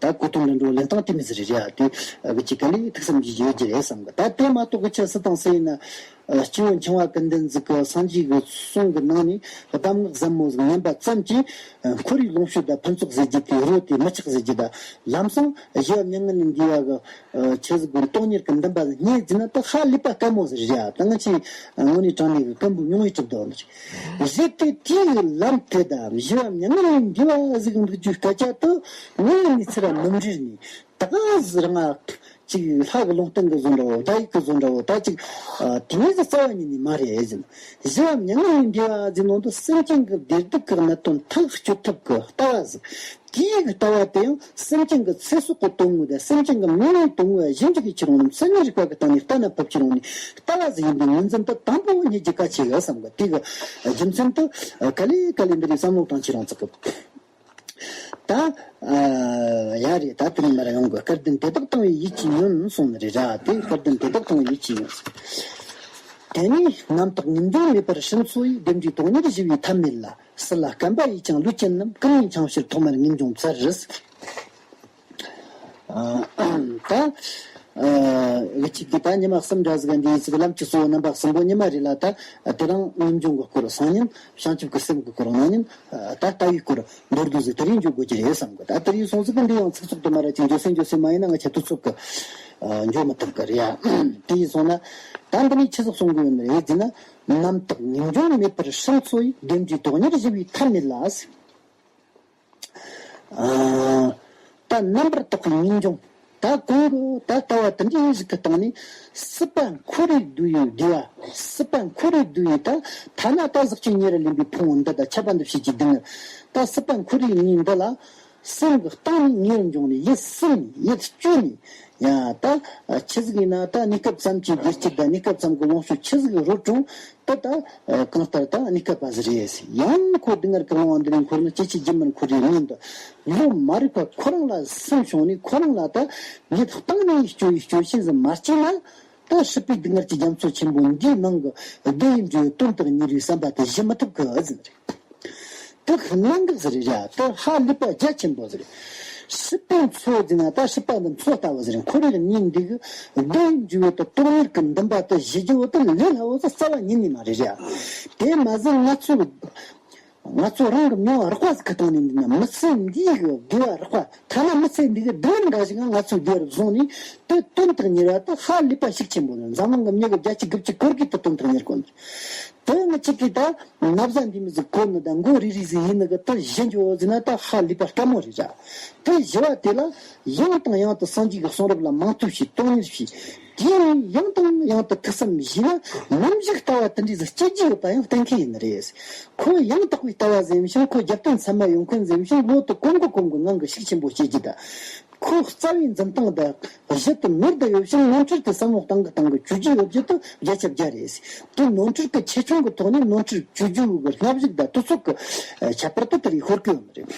ད་གོ་དོན་ལ་འགྲོ་ལེན་སྟངས་དེ་མི་ཟེར་རེད་ཡ། དེ་ཨ། གི་ཅི་ག་ལས་ཐུགས་བསམ་བཞེས་རྒྱུ་ཡོད་རྒྱུ་རེད་བསམ་གི། ད་དེ་མ་གཏོགས་གི་ཆི་ཟིག་དང་ཟེར་ཡིན་ན། ཨ། སྐྱེས་བུ་འཆིང་བ་ཀུན་ལྡན་ཟིག་གི་སངས་རྒྱས་ཀྱི་གསུང་གི་ནང་ནས་གདམས་ངག་ཟབ་མོ་ཟིག་ཉན་པ་ཙམ་གྱིས། ཨ། ཁོར་ཡུག་ལོངས་སྤྱོད་དང་ཕུན་ཚོགས་ཟེར་རྒྱུ་དེ་རོ་དེ་མི་ཆགས་ཟེར་རྒྱུ་ད། ལམ་སང་བཞི་བ་མྱ་ངན་ལས་འདས་པ་གི་ཨ། ཆི་ཟིག་གི་སྟོང་ཉིད་ཀྱི་འདུན་པ་རྙེད་ཟིན་ན་ད་ཧ་ལས་པ་དཀའ་མོ་ཟིག་རེད་ཡ། ད་ང་ཆེ་དངོས་གནས་དྲང་གནས་ཀྱི་སྐམ་པོ་མྱོང་བའི་གྲུབ་དོན་རེད། རེད་དེ་དེའི་ལམ་དེ་དང་བཞི་བ་མྱ་ངན་ལས་འདས་པ་ཟིག་འདུག་རྒྱུའི་སྐད་ཆ་དུ་ངའི་གནས་ཚུལ་ར་མི་འབྲེལ་ནས། ད་ག་ཟིག་རང་ང་ཅིག་ལྷ་གི་ལུང་བསྟན་གི་བཟོ་འདྲ་བོ། བརྡ་ཡིག་གི་བཟོ་འདྲ་བོ། ད་ཅིག་ཨ། དེ་ངས་ཟིག་རྩ་བ་ཉིད་ནས་མ་རེད་ཟིན། བཞི་བ་མྱ་ངན་ལས་འདས་པ་ཟིག་ནང་དུ་སེམས་ཅན་གྱི་བདེ་སྡུག་གི་གནད་དོན་ཐག་གཅོད་ཐབས་ཀྱི་ལྟ་བ་ཟིག་དེའི་ལྟ་བ་དེ་ཡང་སེམས་ཅན་གྱི་ཚེ་སྲོག་གི་དོན་དངོས་དང་སེམས་ཅན་གྱི་མྱ་ངན་དོན་དངོས་གཞན་གཅིག་གི་ཕྱིར་འོང་ནས། སེམས་ཉིད་རིག་པ་གི་སྟེང་ནས་ལྟ་ན་ཕོབ་ཕྱིར་འོང་ནས་ལྟ་བ་ཟིག་ཡིན་པའི་ངོས་འཛིན་དུ་དང་པོ་བོ་རྙེད་རྒྱུ་གལ་ཆེ་གི་བསམ་གི། དེ་གི་རྒྱུ་མཚན་དུ་ག་ལེ་ག་ལེ་འདི་རེད་བསམ་བློ་བཏང་ཁྱེད་རང་ཚོ་གི། ད་ཨ། ཡ་རེད། ད་དེ་ནས་མར་ཡོང་གི། སྐལ་ལྡན་དེ་དག་དང་བའི་ཡིད་ཀྱིས་ཉོན་གསུངས་ནི་རེད་ར། དེ་སྐལ་ལྡན་དེ་དག་དང་བའི་ཡིད་ཀྱིས་ཉོན། དེ་ནས་རྣམ་དག་ངེས་འབྱུང་མེད་པར་སྲིན་མཚོ་ཡི། བདེ་འབྲས་དོན་གཉེར་ཞི་བའི་ཐབས་མེད་ལ། སྲིད་ལ་སྐན་པ་ཡིས་ཀྱང་བློས་བཅད་ནམ། ཀུན་ནས་འཆིང་ཕྱིར་ཐོག་མར་ངེས་འབྱུང་བཙལ་རེད། ཨ། ད་ཨ། འུ་ཅག་གིས་ད་ཉི་མ་གསུམ་འདྲ་ཟིག་འདིའི་ཚིག་ལམ་གྱི་གཙོ་བོ་རྣམ་པ་གསུམ་པོ་ཉི་མ་རེ་ལ་ད་དེ་རིང་ངེས་འབྱུང་གི་སྐོར། སང་ཉིན་བྱང་ཆུབ་ཀྱི་སེམས་ཀྱི་སྐོར། གནངས་ཉིན་ད་ལྟ་བའི་སྐོར། མདོར་བསྡུས་ཟིག་དེ་རིང་འཇོག་དགོས་ཀྱི་རེད་བསམ་གི། ད་དེ་རིང་སོང་ཟིག་གི་འདི་ཡང་ཚིག་ཚོགས་དུ་མ་ར་ཅིག་འཇོག་སེ་འཇོག་སེ་མ་ཡིན་ན་ང་ཆ་དུས་ཚོད་ཀྱི་འཇོག་མི་ཐུབ་གི་རེད་ཡ། དེ་ཡིན་སོང་ན་ད་འདི་ནས་ཆི་ཟིག་གསུང་གི་ཡོད་ནི་རེད་ཟེར་ན། རྣམ་དག་ངེས་འབྱུང་མེད་པར་སྲིན་མཚོ་ཡི། བདེ་འབྲས་དོན་གཉེར་ཞི་བའི་ཐབས་མེད་ལ་ཟེར། ཨ། ད་རྣམ་པར་དག་པའི་ངེས་འབྱུང་། ད་གོང་གི་ད་ལྟ་བ་དེ་འདྲའི་ཟིག་གི་སྟེང་ནས་སྲིད་པ་འཁོར་བའི་བསྡུ་བའི་བདེ་བ། སྲིད་པ་འཁོར་བའི་བསྡུ་བའི་ད་ཐ་ན་ད་ཟག་བཅས་ཉེ་རུ་ལེན་པའི་ཕུང་པོ་འདི་དང་ཁྱབ་པ་འདི་ཕྱེད་ཀྱི་སྡུག་བསྔལ། ད་སྲིད་པ་འཁོར་བའི་ངེས་འདི་ལ། སེམས་ཀྱི་གཏིང་ནས་ངེས་འབྱུང་ནས་ཡིད་སྲིད་ནས་ཡིད་སྐྱོ་ནས། ཡ་ད་ཆི་ཟིག་ཡིན་ན་ད་གནས་སྐབས་ཙམ་གྱི་བདེ་སྐྱིད་དང་གནས་སྐབས་ཙམ་གྱི་ལོངས་སྤྱོད་ཆི་ཟིག་རོལ་རུང་། ད་ད་གང་ལྟར་ད་གནས་སྐབས་པ་ཟིག་རེད། ཡང་ཁོ་སྡུག་བསྔལ་གྱི་ལོང་བ་འདི་ནས་འཁོར་ན་ཅི་ཆེ་རྒྱུ་མིན་ཁོ་རེ་མིན་འདུག་ལོ་མ་རིག་པ་ཁོ་རང་ལ་སེམས་བྱུང་ནས་ཁོ་རང་ལ་ད་ཡིད་གཏིང་ནས་སྐྱོ་བའི་སྐྱོ་ཤས་ཟིག་མ་སྐྱེས་ན། ད་སྲིད་པའི་སྡུག་བསྔལ་གྱི་རྒྱ་མཚོ་ཆེན་པོ་འདིའི་ནང་གི་བདེ་བའི་འབྲས་བུ་དོན་དག་གཉེར་བའི་བསམ་པ་དེ་ཞི་མི་ཐུབ་གི་ཟིག་རེད། དེ་གནད་འགག་ཟིག་རེད་ར། དེ་ཧ་ལས་པ་རྒྱ་ཆེན་པོ་ཟིག་རེད། སྲིད་པའི་མཚོ་ཟེར་ན་ད་སྲིད་པ་འདི་མཚོ་ལྟ་བུ་ཟིག་རེད། ཁོ་རེ་གཉིས་འདི་གི་བདེ་འཇུ་བོ་དང་དོན་གཉེར་གྱི་འདུན་པ་དེ་ཞི་རྒྱུ་བོ་དེ་ལས་སླ་བོ་ཟིག་རྩ་བ་ཉིད་ནས་མ་རེད་ར། དེ་མ་ཟད་ང་ཚོ་ང་ཚོ་རང་གི་མྱོང་བ་རགས་པ་ཟིག་གི་སྟེང་ནས་འདི་ན་མི་ཚེ་འདི་གི་བདེ་བ་རགས་པ། ཐ་ན་མི་ཚེ་འདི་གི་སྡུག་བསྔལ་འགའ་ཞིག་ང་ཚོའི་བདེ་བར་བཟུང་ནས་དེ་དོན་དག་གཉེར་བ་དེ་ཧ་ལས་པ་ཤུགས་ཆེན་པོ་རེད། འཛམ་གླིང་གི་མྱི་གི་བརྒྱ་ཆ་དགུ་བཅུ་གོ་དགུ་དེ་དོན་དག་གཉེར་གོ་ནི། དེ་ང་གཅིག་གིས་ད་ན་བཟའ་འདི་མི་ཟིག་གོན་ནི་དང་མགོ་རིལ་རིལ་ཟིག་ཡིན་ནི་གི་དེ་ཞི་འགྱོ་ཟེར་ན་ད་ཧ་ལས་པ་དཀའ་མོ་རེད་ར། དེ་ཞི་བ་དེ་ལ་ཡང་དང་ཡང་དུ་སངས་རྒྱས་ཀྱི་གསུང་རབ་ལ་མིང་ཐོས་བྱས། དོན་གཉེར་བྱས། དེ་ཡང་དང་ཡང་དུ་ཐུགས་བསམ་བཞེས་ན་ནམ་ཞིག་ལྟ་བ་དེ་འདྲའི་ཟིག་སྐྱེ་རྒྱུ་ཡོད་པ་ཡང་གཏན་འཁེལ་ཡིན་ནི་རེད། ཁོ་ཡང་དག་པའི་ལྟ་བ་ཟིག་ཡིན་ཞིང་། ཁོ་རྒྱབ་རྟེན་ཚད་མ་ཡོད་མཁན་ཟིག་ཡིན་ཞིང་། བློ་དེ་གོམས་གི་གོམས་གི་ངང་གི་ཤུགས་ཆེན་པོ་སྐྱེ་རྒྱུ་དང་། ཁོ་རྩ་བའི་འཛིན་སྟངས་དང་གཞི་དེ་ནོར་དུ་ཡོད་ཞིང་། ནོར་འཁྲུལ་དེ་བསམ་བློ་བཏང་གི་བཏང་གི་བཅོས་རྒྱུ་ཡོད་རྒྱུ་དེ་བརྒྱ་ཆ་བརྒྱ་རེད། དེ་ནོར་འཁྲུལ་གྱི་ཆེ་ཆུང་གི་ཐོག་ནས་ནོར་འཁྲུལ་བཅོས་རྒྱུ་གི་སྔ་གཞུག་དང་དུས་ཚོད་ཀྱི་ཁྱད་པར་དེ་དེ་རིགས་ཤོར་གི་ཡོད་ནི་རེད།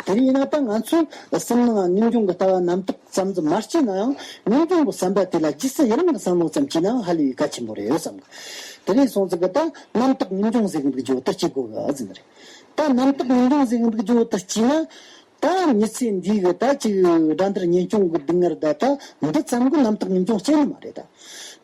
དེ་རིང་ཡིན་ན་ད་ང་ཚོས་སེམས་ནང་ངེས་འབྱུང་གི་ལྟ་བ་རྣམ་དག་ཙམ་ཟིག་མ་སྐྱེས་ན་ཡང་། ངེས་འབྱུང་གི་བསམ་པ་དེ་ལ་རྗེས་སུ་ཡི་རང་གི་བསམ་བློ་ཙམ་སྐྱེས་ན་ཡང་ཧ་ལས་པའི་གལ་ཆེན་པོ་རེད་བསམ་གི། དེ་རིང་སོང་ཙི་གི་ད་རྣམ་དག་ངེས་འབྱུང་ཟེར་གི་འདུག་རྒྱུ་དེ་སྐྱེ་དགོས་གི་ཟེར་ནི་རེད། ད་རྣམ་དག་ངེས་འབྱུང་ཟེར་གི་འདུག་རྒྱུ་དེ་སྐྱེས་ན། ད་མྱི་ཚེ་འདི་གི་ད་ཅིག་དགྲ་འདུལ་གཉེན་སྐྱོང་གི་སྡུག་བསྔལ་ད་ད་འདི་ཙམ་གི་རྣམ་དག་ངེས་འབྱུང་སྐྱེ་ནི་མ་རེད་ད།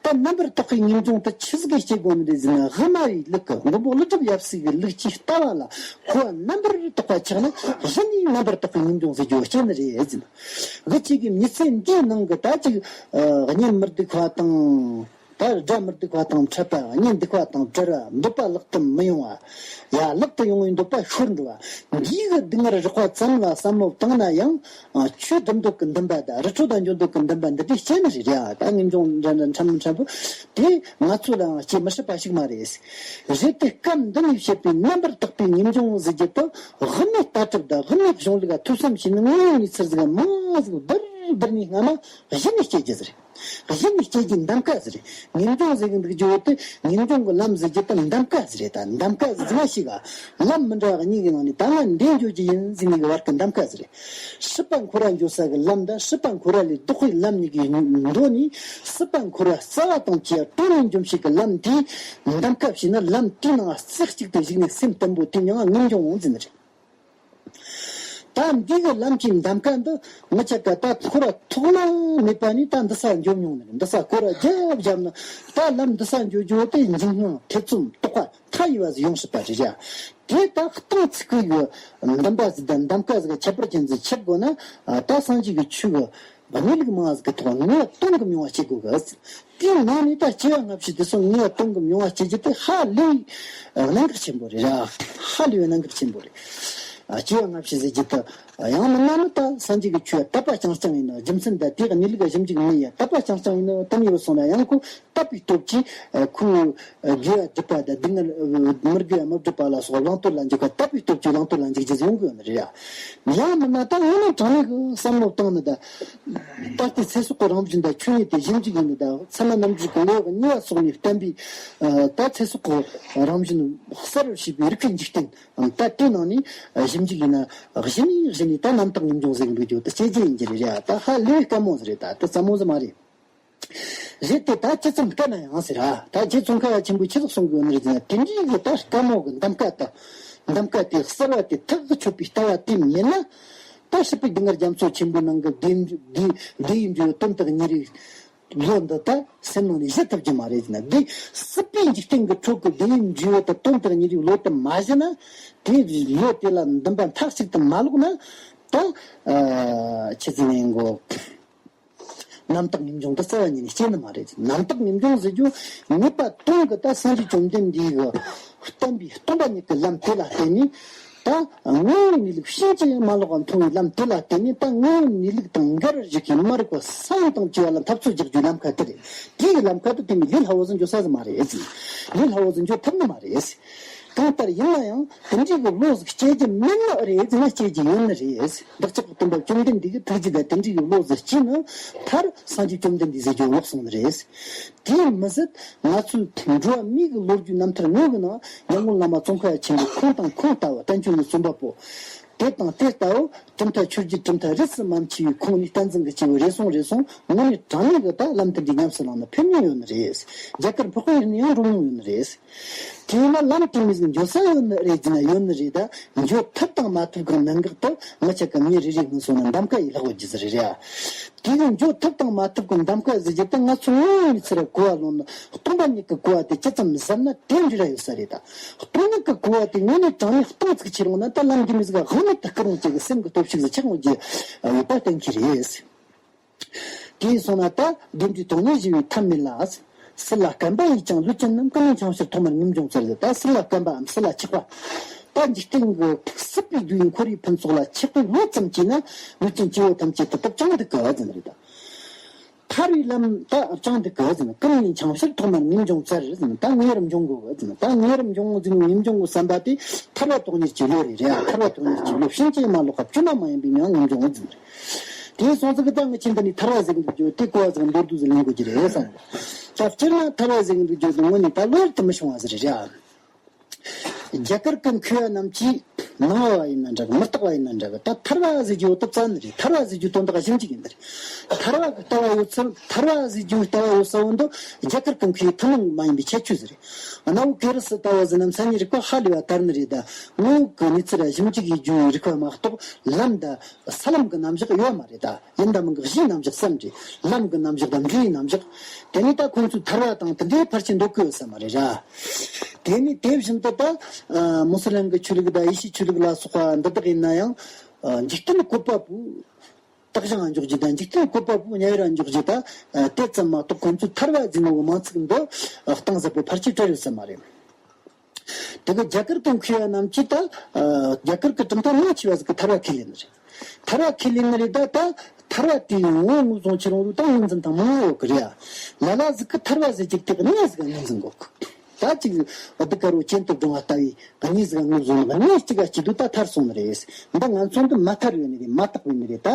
ད་རྣམ་པར་དག་པའི་ངེས་འབྱུང་དེ་ཆི་ཟིག་གིས་སྐྱེ་དགོས་ནི་རེད་ཟེར་ན། དབུ་མ་པའི་ལུགས་ཀྱི་མགོན་པོ་ཀླུ་སྒྲུབ་ཡབ་སྲས་ཀྱི་ལུགས་ཀྱི་ལྟ་བ་ལ་ཁོ་རྣམ་པར་དག་པ་ཆགས་ན་གཞི་ནས་རྣམ་པར་དག་པའི་ངེས་འབྱུང་ཟེར་རྒྱུ་སྐྱེ་ནི་རེད་ཟེར་ན། གི་ཅིག་གི་མྱི་ཚེ་འདིའི་ནང་གི་ད་ཅིག་ཨ་གཉེན་མི་སྡུག་པ་དང་། ད་དགྲ་མི་སྡུག་པ་དང་འཕྲད་པ། གཉེན་སྡུག་པ་དང་བྲལ་བ། འདོད་པ་ལག་ཏུ་མི་ཡོང་བ། ཡ་ལག་ཏུ་ཡོང་བའི་འདོད་པ་ཤོར་འགྲོ་བ། འདིའི་གི་སྡུག་བསྔལ་རགས་པ་ཙམ་ལ་བསམ་བློ་བཏང་ན་ཡང་། ཨ་ཆོས་སྒྲུབ་འདོད་ཀྱི་འདུན་པ་དང་རི་ཁྲོད་དུ་འགྲོ་འདོད་ཀྱི་འདུན་པ་འདི་འདྲའི་སྐྱེ་ནི་རེད་ཡ། ད་ངེས་འབྱུང་འདྲ་འདྲ་ཕྲན་བུ་ཕྲན་བུ་དེ་ང་ཚོ་ལའང་སྐྱེ་མི་སྲིད་པ་ཞིག་མ་རེད། རེད་དེ་སྐབས་འདི་ནས་བཤད་པའི་རྣམ་པར་དག་པའི་ངེས་འབྱུང་ཟེར་རྒྱུ་དེ་དབུ་མའི་ལྟ་གྲུབ་དང་དབུ་མའི་གཞུང་ལུགས་ལ་ཐོས་བསམ་བྱས་ནས་དངོས་ཡོད་གནས་ཚུལ་ཟིག་མང་ཟིག་བསྡུར་ འདིར་ནི་སྔ་མ་གཞི་ནས་སྐྱེ་རྒྱུ་ཟེར། གཞི་ནས་སྐྱེ་རྒྱུ་འདམ་ཀ་ཟེར། ངེས་འབྱུང་ཟེར་གི་འདུག་རྒྱུ་བོ་དེ་ངེས་འབྱུང་གི་ལམ་ཟེར་རྒྱུ་དེ་འདམ་ཀ་ཟེར་རེད། ད་འདམ་ཀ་ཟེར་ན་ཞིག་ག་ལམ་མི་འདྲ་བ་གཉིས་ཀྱི་ནང་ནས་ད་ང་འདི་འགྱོ་རྒྱུ་ཡིན་ཟེར་ནས་གི་བར་གི་འདམ་ཀ་ཟེར། སྲིད་པ་འཁོར་བ་འགྱོ་ས་གི་ལམ་དང་སྲིད་པ་འཁོར་བ་ལས་ལྡོག་པའི་ལམ་གཉིས་ཀྱི་མདོ་ནས་སྲིད་པ་འཁོར་བ་རྩ་བ་དང་བཅས་པ་དྲུངས་ནས་འབྱུང་བྱེད་ཀྱི་ལམ་དེ་འདམ་ཀ་བྱས་ན་ལམ་དེའི་ནང་རྩེ་གཅིག་ཏུ་ཞུགས་ནས་སེམས་བརྟན་པོ་དེ་མྱང་ང་ངེས་འབྱུང་འོང་ཟེར་ནི་རེད། ད་འདི་གི་ལམ་གྱི་འདམ་ཀ་འདི་ངི་ཆ་ཀ་ད་འཁོར་བ་ཐོག་མ་མེད་པ་ནས་ད་འདི་ས་འགྱོ་མྱོང་ནི་རེད། འདི་ས་སྐོར་ར་རྒྱབ་རྒྱབ་ན་ད་ལམ་འདི་ས་འགྱོ་རྒྱུ་དེ་འཇིགས་སྣང་ཐེ་ཚོམ་དོགས་པ་མཐའ་ཡས་པ་ཟིག་ཡོང་སྲིད་པ་རེད་ཡ། དེ་ད་སྟོང་ཚིག་གི་འདམ་པ་ཟིག་དང་འདམ་ཀ་ཟིག་གི་ཁྱད་པར་ཅན་ཟིག་ཆགས་དགོས་ན། ད་སངས་རྒྱས་ཀྱི་ཆོས་ཀྱི་གནས་ལུགས་མང་ཟིག་གི་ཐོག་ངེས་པ་སྟོང་གི་མྱོང་བ་སྐྱེ་དགོས་གི། དེའི་ནང་ནས་ད་སྐྱེ་བ་སྔ་ཕྱི་དེ་ཚོ་ངེས་པ་སྟོང་གི་མྱོང་བ་སྐྱེ་རྒྱུ་དེ་ཧ་ལས་པའི་གནད་འགག་ཆེན་པོ་རེད་ར། ཧ་ལས་པའི་གནད་འགག་ཆེན་པོ་རེད། ཨ། སྐྱེ་བ་སྔ་ཕྱི་ཟེར་རྒྱུ་དེ་ཡང་མིན་ན་ནི་ད་སངས་རྒྱས་ཀྱི་ཆོས་དད་པ་རྐྱང་རྐྱང་ཡིན་ན། རྒྱུ་མཚན་དང་དེའི་གནས་ལུགས་ཞིབ་འཇུག་མི་ཡ་དད་པ་རྐྱང་རྐྱང་ཡིན་ན་དེ་མོ་སོང་ན་ཡང་ཁོ་དད་པའི་སྟོབས་ཀྱིས་ཁོའི་དགེ་བ་སྒྲུབ་པ་དང་སྡུག་བསྔལ་མི་དགེ་བ་མི་སྒྲུབ་པ་ལ་སོགས་བླང་དོར་ལ་འཇུག་པ། དད་པའི་སྟོབས་ཀྱིས་བླང་དོར་ལ་འཇུག་རྒྱུ་ཡོང་གི་ཡོད་ནི་རེད་ཡ། ཡང་མིན་ན་ད་དངོས་གནས་དྲང་གནས་ཀྱི་བསམ་བློ་བཏང་ནི་ད། ད་ལྟའི་ཚེ་སྲོག་གི་རང་བཞིན་དང་ཆོས་ཉིད་དེ་ཞིབ་འཇུག་ཡིན་ནི་ད། ཚད་མ་རྣམ་འགྲེལ་གྱི་ལེའུ་གཉིས་པ་སོགས་ནས་བསྟན་པའི་ད་ཚེ་སྲོག་གི་རང་བཞིན་གསལ་བར་བྱེད་པའི་རིགས་པའི་འཇིག་རྟེན། ད་དེ་ནང་ནས་ཞིབ་འཇུག་ཡིན་ན་གཞི་ནས་གཞི་ནས་ད་རྣམ་དག་ངེས་འབྱུང་ཟེར་གི་འདུག་རྒྱུ་དེ་སྐྱེ་རྒྱུ་ཡིན་གྱི་རེད་ཡ། ད་ཧ་ལས་པའི་དཀའ་མོ་ཟིག་རེད། ད་དེ་རྩ་མོ་ཟིག་མ་རེད། རེད་དེ་ད་ཅི་ཙམ་དཀའ་ན་ཡང་ཟེར་ར། ད་རྗེ་ཙོང་ཁ་པ་ཆེན་པོས་ཆི་ཟིག་གསུང་གི་ཡོད་ནི་རེད་ཟེར་ན། དེ་འདྲའི་གི་ད་དཀའ་མོ་གི་འདམ་ཀ་ད། འདམ་ཀ་དེ་གསལ་བ་དེ་ཐག་གིས་ཆོད་པའི་ལྟ་བ་དེ་མེད་ན། ད་སྲིད་པའི་སྡུག་བསྔལ་རྒྱ་མཚོ་ཆེན་པོའི་ནང་གི་བདེ་བདེ་བདེ་བའི་འབྲས་བུ་དོན་དག་གཉིས་རེད། བློ་འདི་ད་སེམས་ནང་ནས་བཞེད་ཐུབ་ཀྱི་མ་རེད་ཟེར་ན། དེ་སྲིད་པའི་འཇིག་རྟེན་གྱི་ཁྲོད་ཀྱི་བདེ་བའི་འབྲས་བུ་དང་དོན་དག་གཉིས་རེད་བློ་དེ་མ་བཞེད་ན། དེ་བློ་དེ་ལ་འདུན་པ་མཐའ་གཅིག་ཏུ་མ་ལོག་ན། ད་ཨ་ཆི་ཟིག་ཡིན་དགོ། རྣམ་དག་ངེས་འབྱུང་དེ་རྩ་བ་ཉིད་ནས་སྐྱེ་ནི་མ་རེད། རྣམ་དག་ངེས་འབྱུང་ཟེར་རྒྱུ་ངེས་པ་དོན་གྱི་ད་སངས་རྒྱས་བཅོམ་ལྡན་འདས་ཀྱིས་བསྟན་པའི་སྟོང་པ་ཉིད་ཀྱི་ལམ་དེ་ལ་བརྟེན་ནས། ད་དངོས་པོའི་གནས་ལུགས་ཕྱིན་ཅི་ཡང་མ་ལོག་པ་མཐོང་བའི་ལམ་དེ་ལ་བརྟེན་ནས། ད་དངོས་པོའི་གནས་ལུགས་དང་འགལ་བར་འཇུག་པའི་མ་རིག་པ་སངས་དང་བཅས་པ་ལ་འཐབ་རྩོད་རྒྱག་རྒྱུའི་ལམ་ཁ་དེ་རེད། དེའི་ལམ་ཁ་དེ་དེ་མིན་ལས་སླ་བོ་ཟིག་འགྱོ་ས་ཟིག་མ་རེད། ལས་སླ་བོ་ཟིག་འགྱོ་ཐུབ་ནི་མ་རེད། གང་ལྟར་ཡིན་ན་ཡང་དེ་འདྲའི་གི་བློ་ཟིག་སྐྱེ་རྒྱུ་མིན་ནི་རེད་ཟེར་ན་སྐྱེ་རྒྱུ་ཡོད་ནི་རེད། བདག་ཅག་གི་སྟོན་པ་བཅོམ་ལྡན་འདས་ཀྱི་ཐུགས་རྗེ་དང་དེ་འདྲའི་གི་བློ་ཟིག་སྐྱེས་ན་མཐར་སངས་རྒྱས་བཅོམ་ལྡན་འདས་ཟེར་རྒྱུ་ལོག་སོང་ནི་རེད། དེ་མི་ཟད་ང་ཚོའི་འགྲོ་བ་མིའི་གི་ལོ་རྒྱུས་རྣམ་ཐར་དངོས་ཀྱི་ནང་ཉམས་མགོན་བླ་མ་ཙོང་ཁ་པ་ཆེན་པོས་ཁོང་དང་ཁོང་ལྟ་བུ་བསྟན་བཅོས་ཀྱི་རྩོམ་པ་པོ། དེ་དང་དེ་ལྟ་བུ་གྲུབ་མཐའ་ཆོས་བརྒྱུད་གྲུབ་མཐའ་རིས་སུ་མ་ཆད་པའི་ཁོངས་ནས་བསྟན་འཛིན་གྱི་སྐྱེས་བུ་རེ་ཟུང་རེ་ཟུང་དངོས་གནས་དྲང་གནས་ཀྱི་ད་ལམ་དེ་འདྲའི་ཉམས་སུ་བླངས་ནས་ཕེབས་མྱོང་ཡོད་ནི་རེད། རྒྱ་གར་འཕགས་པའི་ཡུལ་ནས་ཡང་འགྲོ་མྱོང་ཡོད་ནི་རེད། དེས་ན་ལམ་དེ་མོ་ཟིག་འགྱོ་ས་ཡོད་ནི་རེད་ཟེར་ན་ཡོད་ནི་རེད། ད་འགྱོ་ཐུབ་དང་མ་ཐུབ་གི་གནད་འགག་དེ་ང་ཆ་གི་མི་རེ་རེ་སྔོན་སོང་ན་འདམ་ཀ་ཡིས་ལྷག་པ་རྒྱུ་ཟིག་རེད་ར། དེ་གི་འགྱོ་ཐུབ་དང་མ་ཐུབ་གི་འདམ་ཀ་ཟེར་རྒྱུ་དེ་ང་ཚོ་དངོས་ཡོད་གནས་ཚུལ་ར་གོ་བ་ལོན་ན། སྟོང་པ་ཉིད་ཀྱི་གོ་བ་དེ་ཇི་ཙམ་ཟབ་ན་དེ་འདྲ་ར་ཡོད་ས་རེད། ད་སྟོང་ཉིད་ཀྱི་གོ་བ་དེ་དངོས་གནས་དྲང་གནས་སྟོང་ཚིག་ཆེ་རུང་ན། ད་ལམ་འདི་མོ་ཟིག་ག་དབང་མེད་དུ་སྐུལ་རུང་བཅས་ཀྱི་སེམས་ཀྱི་སྟོབས་ཤུགས་ཟིག་ཆགས་འོང་རྒྱུ་ཡོད་པ་གཏན་འཁེལ་རེད། དེ་ཡིན་སོང་ན་ད་བདེ་འབྲས་དོན་གཉེར་ཞི་བའི་ཐབས་མེད་ལ། སྲིད་ལ་བརྐམ་པ་ཡིས་ཀྱང་ལུས་ཅན་རྣམས། ཀུན་ནས་འཆིང་ཕྱིར་ཐོག་མར་ངེས་འབྱུང་བཙལ། ད་སྲིད་ལ་བརྐམ་པའམ་སྲིད་ལ་ཆགས་པ། ད་འཇིག་རྟེན་གྱི་སྲིད་པའི་སྡུག་བསྔལ་འཁོར་བའི་ཕུན་ཚོགས་ལ་ཆགས་པའི་བློ་ཙམ་སྐྱེས་ན། ལུས་ཅན་སྐྱེ་བོ་ཐམས་ཅད་དེ་དག་བྱང་འདུག་གི་ཟེར་ནི་རེད། ད་ཐར་བའི་ལམ་ད་བྱང་འདུག་གི་ཟེར་ནི། ཀུན་ནས་འཆིང་ཕྱིར་ཐོག་མར་ངེས་འབྱུང་བཙལ་ཟེར་ནི། ད་ངེས་ར་འབྱུང་དགོས་གི་ཟེར་ནི། ད་ངེས་ར་འབྱུང་ཟེར་ནི། ངེས་འབྱུང་གི་བསམ་པ་དེ་ཐར་པ་དོན་གཉེར་གྱི་བློ་རེད་རེད། ཐར་པ་དོན་གཉེར་གྱི་བློ་ཕྱིན་ཅི་མ་ལོག་པ་བཅོས་མ་མ་ཡིན་པའི་མྱང་ངེས་འབྱུང་ཟེར་ནི་རེད། དེ་སོང་ཙང་གི་ད་ངི་ཆེན་ད་ནི་ཐར་པ་ཟེར་གི་འདུག་རྒྱུ་དེ་གོ་བ་ཟིག་མདོར་བསྡུས་ཟིག་ལེན་དགོས་ཀྱི་རེད་བསམ་གི། ད་སྤྱིར་ན་ཐར་པ་ཟེར་གི་འདུག་རྒྱུ་དེ་དངོས་གནས་ད་བློ་ཡུལ་དུ་མི་ཤོང་བ་ཟིག་རེད་ར། རྒྱ་གར་གི་མཁས་པ་རྣམས་ཀྱིས་ནང་པ་བ་ཡིན་ན་འདྲ་གི། མི་རྟག་པ་ཡིན་ན་འདྲ་གི། ད་ཐར་པ་ཟེར་རྒྱུ་བོ་དེ་རྩ་ནི་རེད། ཐར་པ་ཟེར་རྒྱུ་དོན་དག་ཞིབ་འཇུག་ཡིན་ནི་རེད། ཐར་པ་གི་ལྟ་བ་ཡོད་ཚུལ། ཐར་པ་ཟེར་རྒྱུའི་ལྟ་བ་ཡོད་ས་བོ་འདི་རྒྱ་གར་གི་མཁས་པའི་ཐུན་མོང་མ་ཡིན་པའི་ཁྱད་ཆོས་ཟིག་རེད། གནའ་བོའི་གེ་རུ་སི་ལྟ་བུ་ཟེར་ན་མཚན་ཉིད་རིག་པ་ཧ་ལས་པ་དར་ནི་རེད། ད་དངོས་ཡོད་ཀྱི་གནས་ཚུལ་ལ་ཞིབ་འཇུག་ཡེད་རྒྱུའི་རིག་པ་མ་གཏོགས་ལམ་དང་ས་ལམ་གྱི་རྣམ་གཞག་ཡོད་མ་རེད། ད་ཡིན་དང་མིན་གྱི་གཞིའི་རྣམ་གཞག་ཙམ་རེད། ལམ་གྱི་རྣམ་གཞག་དང་འབྲས་བུའི་རྣམ་གཞག། དེ་ནས་ད་ཁོང་ཚོས་ཐར་པ་དང་དེ་འདྲའི་ཕལ་ཆེར་འདོད་ཀྱི་ཡོད་ས་མ་རེད་ར། དེ་ནས་དེ་བཞིན་དུ་ད་ཨ་མུ་སི་ལིམ་གྱི་ཆོས་ལུགས་དང་ཡེ་ཤུའི་ཆོས་ལུགས་ལ་སོགས་པ་འདི་དག་ཡིན་ན་ཡང་། ཨ་འཇིག་རྟེན་བཀོད་པ་པོའི་རྟགས་བཞེངས་འཇོག་རྒྱུ་དང་། འཇིག་རྟེན་བཀོད་པ་པོའི་ཉམས་ཡུལ་འཇོག་རྒྱུ་དང་། ཨ་དེ་ཙམ་མ་གཏོགས་ཁོང་ཚོས་ཐར་པ་ཟེར་ནོ་གི་མིང་ཚིག་འདི་གཏིང་ཟབ་པོ་ཕལ་ཆེར་བྲལ་ཡོད་ས་མ་རེད། དེ་གི་རྒྱ་གར་གྱི་མཁས་པ་རྣམས་ཀྱིས་ད་ཨ་རྒྱ་གར་གྱི་གྲུབ་མཐའ་མང་ཆེ་བ་ཟིག་གིས་ཐར་པ་ཁས་ལེན་ནི་རེད། ཐར་པ་ཁས་ལེན་ནི་རེད། ད་ད་ཐར་པ་དེའི་ངོ་བོ་ངོས་བཟུང་ཁྱེར་རུང་ད་ངོས་འཛིན་སྟངས་མང་པོ་ཡོད་གི་རེད་ཡ། ལ་ལ་ཟིག་གིས་ཐར་པ་ཟེར་རྒྱུ་དེ་གི་གནས་ཟིག་ག་ངོས་འཛིན་གོ་གི། ད་ ད་ཅིག་གདུགས་དཀར་པོ་གྱེན་དུ་བསྒྲེངས་པ་ལྟ་བུའི་གནས་ཟིག་ངོས་བཟུང་ནས། གནས་གཅིག་ག་གཅིག་ཏུ་ད་ཐར་སོང་ནི་རེད། འདི་ང་ཚོ་འདི་མ་ཐར་བའི་ནི་རེད། མ་དག་པའི་ནི་རེད། ད་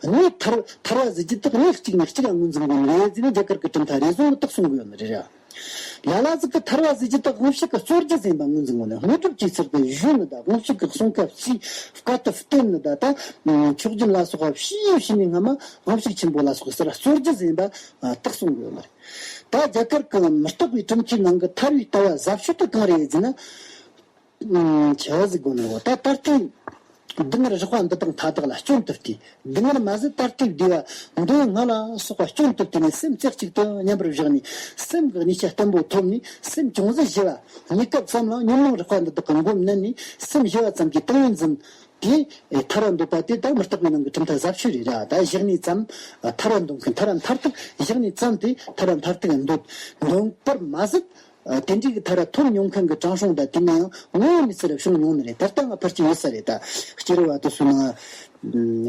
གནས་ཐར་ཐར་བ་ཟེར་རྒྱུ་དེ་གནས་གཅིག་ནས་གཅིག་ག་ངོས་འཛིན་དགོས་ནི་རེད་ཟེར་ནས། རྒྱ་གར་གྱི་གྲུབ་མཐའ་རེ་ཟུང་གིས་བརྟག་གསུང་གི་ཡོད་ནི་རེད་ར། ལ་ལ་ཟིག་གིས་ཐར་བ་ཟེར་རྒྱུ་དེ་དབང་ཕྱུག་གི་གཙོ་རྒྱུ་ཟིན་པ་ངོས་འཛིན་དགོས་ནི། དངོས་གྲུབ་ཀྱི་ཚུལ་དུ་བཞེས་ནི་དང་། དབང་ཕྱུག་གི་གསུང་སྐབས་སུའི་བཀའ་དེ་བསྟེན་ནི་དང་། ད་མཆོག་སྦྱིན་ལ་སོགས་པ་བྱས་བྱས་ནས་སྔ་མ་དབང་ཕྱུག་ཆེན་པོ་ལ་སོགས་ཟེར་ར་གཙོ་རྒྱུ་ཟིན་པ་བརྟག་གསུང་གི་ཡོད་ནི་རེད། ད་རྒྱ་གར་གྱི་མུ་སྟེགས་པའི་གྲུབ་མཐའི་ནང་གི་ཐར་བའི་ལྟ་བ་ཟབ་ཤོས་དེ་གང་རེད་ཟེར་ན། ཆི་ཟིག་དགོས་ནོ། ད་ད་ལྟའི་སྡུག་བསྔལ་རགས་པ་འདི་དག་མཐའ་དག་ལ་སྐྱོན་དུ་བལྟས། སྡུག་བསྔལ་མ་ཟད་ད་ལྟའི་བདེ་བ་འདོད་ལྔ་ལ་སོགས་པ་སྐྱོན་དུ་བལྟས་ནས། སེམས་རྩེ་གཅིག་ཏུ་མཉམ་པར་བཞག་ནས། སེམས་ཀྱི་གནས་ཆ་བརྟན་པོ་ཐོབ་ནས། སེམས་ཅུང་ཟད་ཞི་བ། གནས་སྐབས་ཙམ་ལ་ཉོན་མོངས་རགས་པ་འདི་དག་གི་མགོ་མནན་ནས། སེམས་ཞི་བ་ཙམ་གྱི་ཏིང་ངེ་འཛིན་དེ་ཐར་བ་འདོད་པ་དེ་ད་མུ་སྟེགས་པའི་ནང་གི་གྲུབ་མཐའ་ཟབ་ཤོས་རེད་ར། ད་བཞག་ནས་ཙམ་ཐར་བ་འདོད་མཁན། ཐར་བ་མཐར་ཐུག་བཞག་ནས་ཙམ་དེ་ཐར་བ་མཐར་ཐུག་འདོད། འདོད་པར་མ་ཟད། ཨ། དེ་འདྲའི་གི་ཐར་བ་ཐོབ་མྱོང་མཁན་གྱི་དྲང་སྲོང་དང་། དེ་ན་ཡང་ངོ་བོ་ནས་ཚུར་བྱུང་མྱོང་ནི་རེད། ད་ལྟ་ང་ཕལ་ཆེར་ཡོད་ས་རེད། ད་སྐྱེ་རུ་བ་དེ་ཚོ་ནང་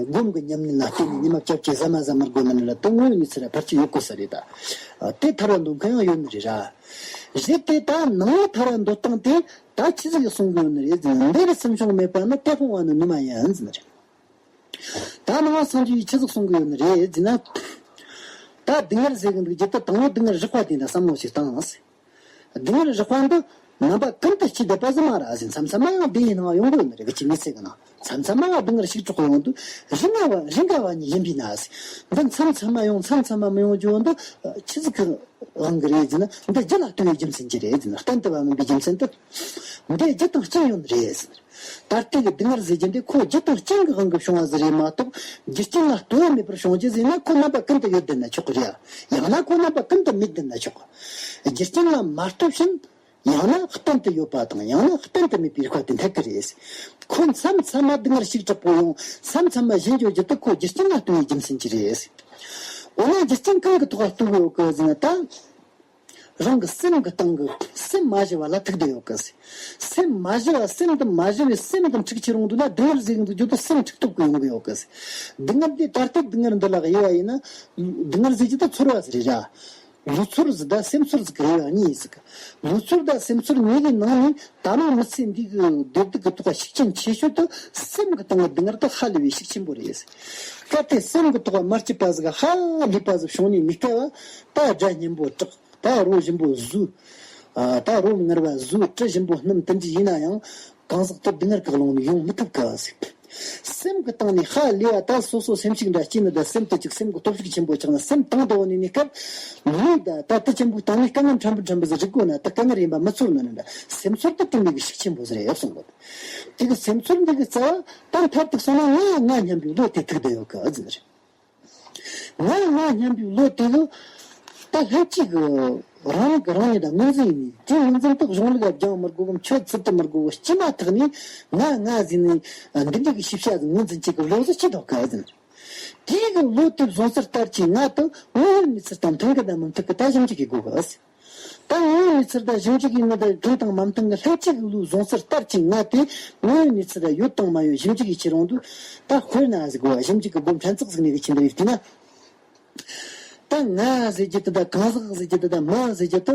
སྒོམ་གྱི་ཉམས་ལེན་ལ་བརྟེན་ནས་ཉི་མ་བཅོ་བརྒྱད་ཟ་མ་ཟ་མར་སྒོམ་ནི་ལ་ད་ངོ་བོ་ནས་ཚུར་ཕལ་ཆེར་ཡོད་དགོས་ས་རེད། ད་ཨ། དེ་ཐར་བ་འདོད་མཁན་ཡང་ཡོད་ནི་རེད་ར། གཞི་དེ་ད་ནང་ཐར་བ་འདོད་སྟངས་དེ་ད་ཆི་ཟིག་གིས་གསུང་གི་ཡོད་ནི་རེད་ཟེར་ན། འདིར་སེམས་བྱུང་མེད་པ་ནི། དེ་སྤོང་བ་ནི་ནུ་མ་ཡིན་ཟེར་ནི་རེད། ད་ནང་པ་སངས་རྒྱས་ཀྱིས་ཆི་ཟིག་གསུང་གི་ཡོད་ནི་རེད་ཟེར་ན། ད་སྡུག་བསྔལ་ཟེར་གི་འདུག་རྒྱུ་དེ་དང་པོ་སྡུག་བསྔལ་རགས་པ་དེ་འདྲ་བསམ་བློ་ཞིག་བཏང་ཟེར། སྡུག་བསྔལ་རགས་པ་འདི་རྣམ་པ་ཀུན་ཏུ་སྐྱེ་བསྡད་པ་ཟིག་མ་རེད་ཟེར། མཚམས་མཚམས་མ་ཡང་བདེ་བའི་སྣང་བ་ཡོང་གི་ཡོད་ནི་རེད། གི་ཅི་མི་ཚེ་གི་ནང་མཚམས་མཚམས་མ་ཡང་སྡུག་བསྔལ་ཞིག་གྲོགས་ཡོང་དུས། རིང་ང་བ་རིང་ག་བ་ཉིད་ཡིན་པས་ན་ཟེར། འདི་མཚམས་མཚམས་མ་ཡོང་མཚམས་མཚམས་མ་མི་ཡོང་རྒྱུ་འདི་ཆི་ཟིག་གི་དབང་གིས་རེད་ཟེར་ན། འདི་རྒྱུ་ལ་ལྟོས་པའི་རྒྱུ་མཚན་གྱིས་རེད་ཟེར་ན། གཏན་དུ་བབས་མིན་པའི་རྒྱུ་མཚན་དེ། འདི་རྒྱུ་དང་རྐྱེན་ཡོད་ནི་རེད་ཟེར། ད་ལྟའི་གི་སྡུག་བསྔལ་ཟེར་རྒྱུ་འདི་ཁོ་རྒྱུ་དང་རྐྱེན་གྱི་དབང་གིས་བྱུང་བ་ཟིག་རེད་མ་གཏོགས། རྒྱུ་རྐྱེན་ལ་ལྟོས་པ་མེད་པར་བྱུང་རྒྱུ་ཟེར་ན། ཁོ་རྣམ་པ་ཀུན་ཏུ་ཡོད་བསྡད་ན་ཆོག་གི་རེད། ཡང་ན་ཁོ་རྣམ་པ་ཀུན་ཏུ་མེད་བསྡད་ན་ཆོག་གི། རྒྱུ་རྐྱེན་ལ་མ་ལྟོས་ཕྱིན། ཡང་ན་གཏན་དུ་ཡོད་པ་དང་ཡང་ན་གཏན་དུ་མེད་པའི་རིགས་པ་དེ་འཐད་ཀྱི་རེད། ཁོ་མཚམས་མཚམས་མ་སྡུག་བསྔལ་ཞིག་དྲག་པོ་ཡོང་། མཚམས་མཚམས་མ་ཞི་འགྱོ་རྒྱུ་དེ་ཁོ་རྒྱུ་རྐྱེན་ལ་ལྟོས་པའི་རྒྱུ་མཚན་གྱིས་རེད། འོ་ན་རྒྱུ་རྐྱེན་གང་གི་ཐོག་ལ་ལྟོས་ཀྱི་ཡོད་གི་ཟེར་ན། ད་རང་གི་སེམས་ཀྱི་སྟེང་གི་སེམས་མ་ཞི་བ་ལ་ཐུག་བསྡད་ཡོད་གི་ཟེར། སེམས་མ་ཞི་བ། སེམས་དེ་མ་ཞི་བའི་སེམས་དེ་འཁྲུག་ཆེ་རུང་དུས་ན། སྡུག་བསྔལ་ཟེར་གི་འདུག་རྒྱུ་དེ་སེམས་འཁྲུག་ཐུབ་ཀྱི་ཡོང་གི་ཡོད་གི་ཟེར། སྡུག་བསྔལ་དེ་ད་ལྟའི་སྡུག་བསྔལ་འདི་ལ་དབྱེ་བ་ཡིན་ན། སྡུག་བསྔལ་ཟེར་རྒྱུ་དེ་ཚོར་བ་ཟིག་རེད་ར། ལུས་ཚོར་ཟིག་དང་སེམས་ཚོར་ཟིག་གི་དབྱེ་བ་གཉིས་ཡིན་ཟིག། ལུས་ཚོར་དང་སེམས་ཚོར་གཉིས་ཀྱི་ནང་ནས་ད་ནང་མི་ཚེ་འདི་གི་བདེ་སྡུག་གི་ཐོག་ཤུགས་རྐྱེན་ཆེ་ཤོས་དེ་སེམས་ཀྱི་སྟེང་གི་སྡུག་བསྔལ་དེ་ཧ་ལས་པའི་ཤུགས་ཆེན་པོ་རེད། གལ་ཏེ་སེམས་ཀྱི་ཐོག་མ་སྐྱིད་པ་ཟིག་ཧ་ལས་པ་ཟིག་བྱུང་ནས་ནི་སྐབས། ད་སྒྲ་སྙན་པོ་གྲགས། ད་རོ་ཞིམ་པོ་ཟོས། ཨ། ད་རོ་མངར་བ་ཟོས། དྲི་ཞིམ་པོ་སྣོམ། དེ་འདྲ་ཡིན་ན་ཡང་གང་ཟག་དེ་སྡུག་བསྔལ་གྱི་ཀློང་ནས་ཡོང་མི་ཐུབ་གི་ཟེར། སེམས་ཀྱི་སྟེང་ནས་ཧ་ལས་པ། ད་སོ་སོ་སེམས་ཤུགས་འདྲ་སྐྱེས་ནི་དང་། སེམས་དེ་ཅིག་སེམས་ཀྱི་སྟོབས་ཤུགས་ཆེན་པོ་ཆགས་ན། སེམས་དང་དུ་བབས་ནས་ནི་སྐབས། ལུས་ད་ད་དེ་ཆེན་པོའི་སྟེང་ནས་དཀའ་ངལ་ཕྲན་བུ་ཕྲན་བུ་ཟིག་རིག་དགོས་ན། ད་དཀའ་ངལ་ཡིན་པ་མི་ཚོར་ནི་ནི་འདྲ། སེམས་ཚོར་དེ་དྲན་པའི་གི་ཤུགས་ཆེན་པོ་ཟིག་རེད་གསུངས་གོ། དེ་གི་སེམས་ཚོར་འདི་གི་རྩ་བ་ད་མཐར་ཐུག་སོང་ན་ང་ང་སྙམ་པའི་བློ་དེ་ཐུག་བསྡད་ཡོད་གི་ཟེར། ང་ང་སྙམ་པའི་བློ་དེ་གི་ད་ལྷན་སྐྱེས་ཀྱི་རང་ཉིད་ཀྱི་རང་ཉིད་ལ་ངོས་འཛིན་ཡིན་ནས། དེ་ངོས་འཛིན་དེ་གཞུང་ལུགས་ལ་སྦྱང་མི་དགོས་གམ། ཆོས་ཚུལ་དུ་མི་དགོས་གམ། སྐྱེས་མ་ཐག་ནས་ང་ང་ཟེར་ནས་འདི་འདྲའི་གི་ཤེས་བྱ་ཟིག་ངོས་འཛིན་བྱེད་ཀྱི་བློ་ཟིག་སྐྱེ་འདུག་གི་ཟེར། དེའི་གི་བློ་དེ་བཟུང་ཚུལ་ལྟར་གྱི་ང་དེ་དངོས་ཡོད་གནས་ཚུལ་དང་མཐུན་གི་དང་མི་མཐུན་གི་ད་ཞིབ་འཇུག་གི་དགོས་གི་ཟེར། ད་དངོས་ཡོད་གནས་ཚུལ་དང་ཞིབ་འཇུག་གི་ནི་དེ་མཐུན་དང་མ་མཐུན་གི་ལྷན་སྐྱེས་ཀྱི་བློའི་བཟུང་ཚུལ་ལྟར་གྱི་ང་དེ་དངོས་ཡོད་གནས་ཚུལ་ཡོད་དང་མ་ཡོད་ཞིབ་འཇུག་གི་ཁྱེར་ཡོང་དུས། ད་དཔེར་ན་ཟིག་གོ། ཞིབ་འཇུག་གི་སྒོ་ཕྲན་ཚེགས་ཟིག་ནས་གི་ཁྱེར་འདི་རེད་བལྟས་ན། ད་ང་ཟེར་རྒྱུ་དེ་དང་གང་ཟག་ཟེར་རྒྱུ་དེ་དང་མི་ཟེར་རྒྱུ་དེ་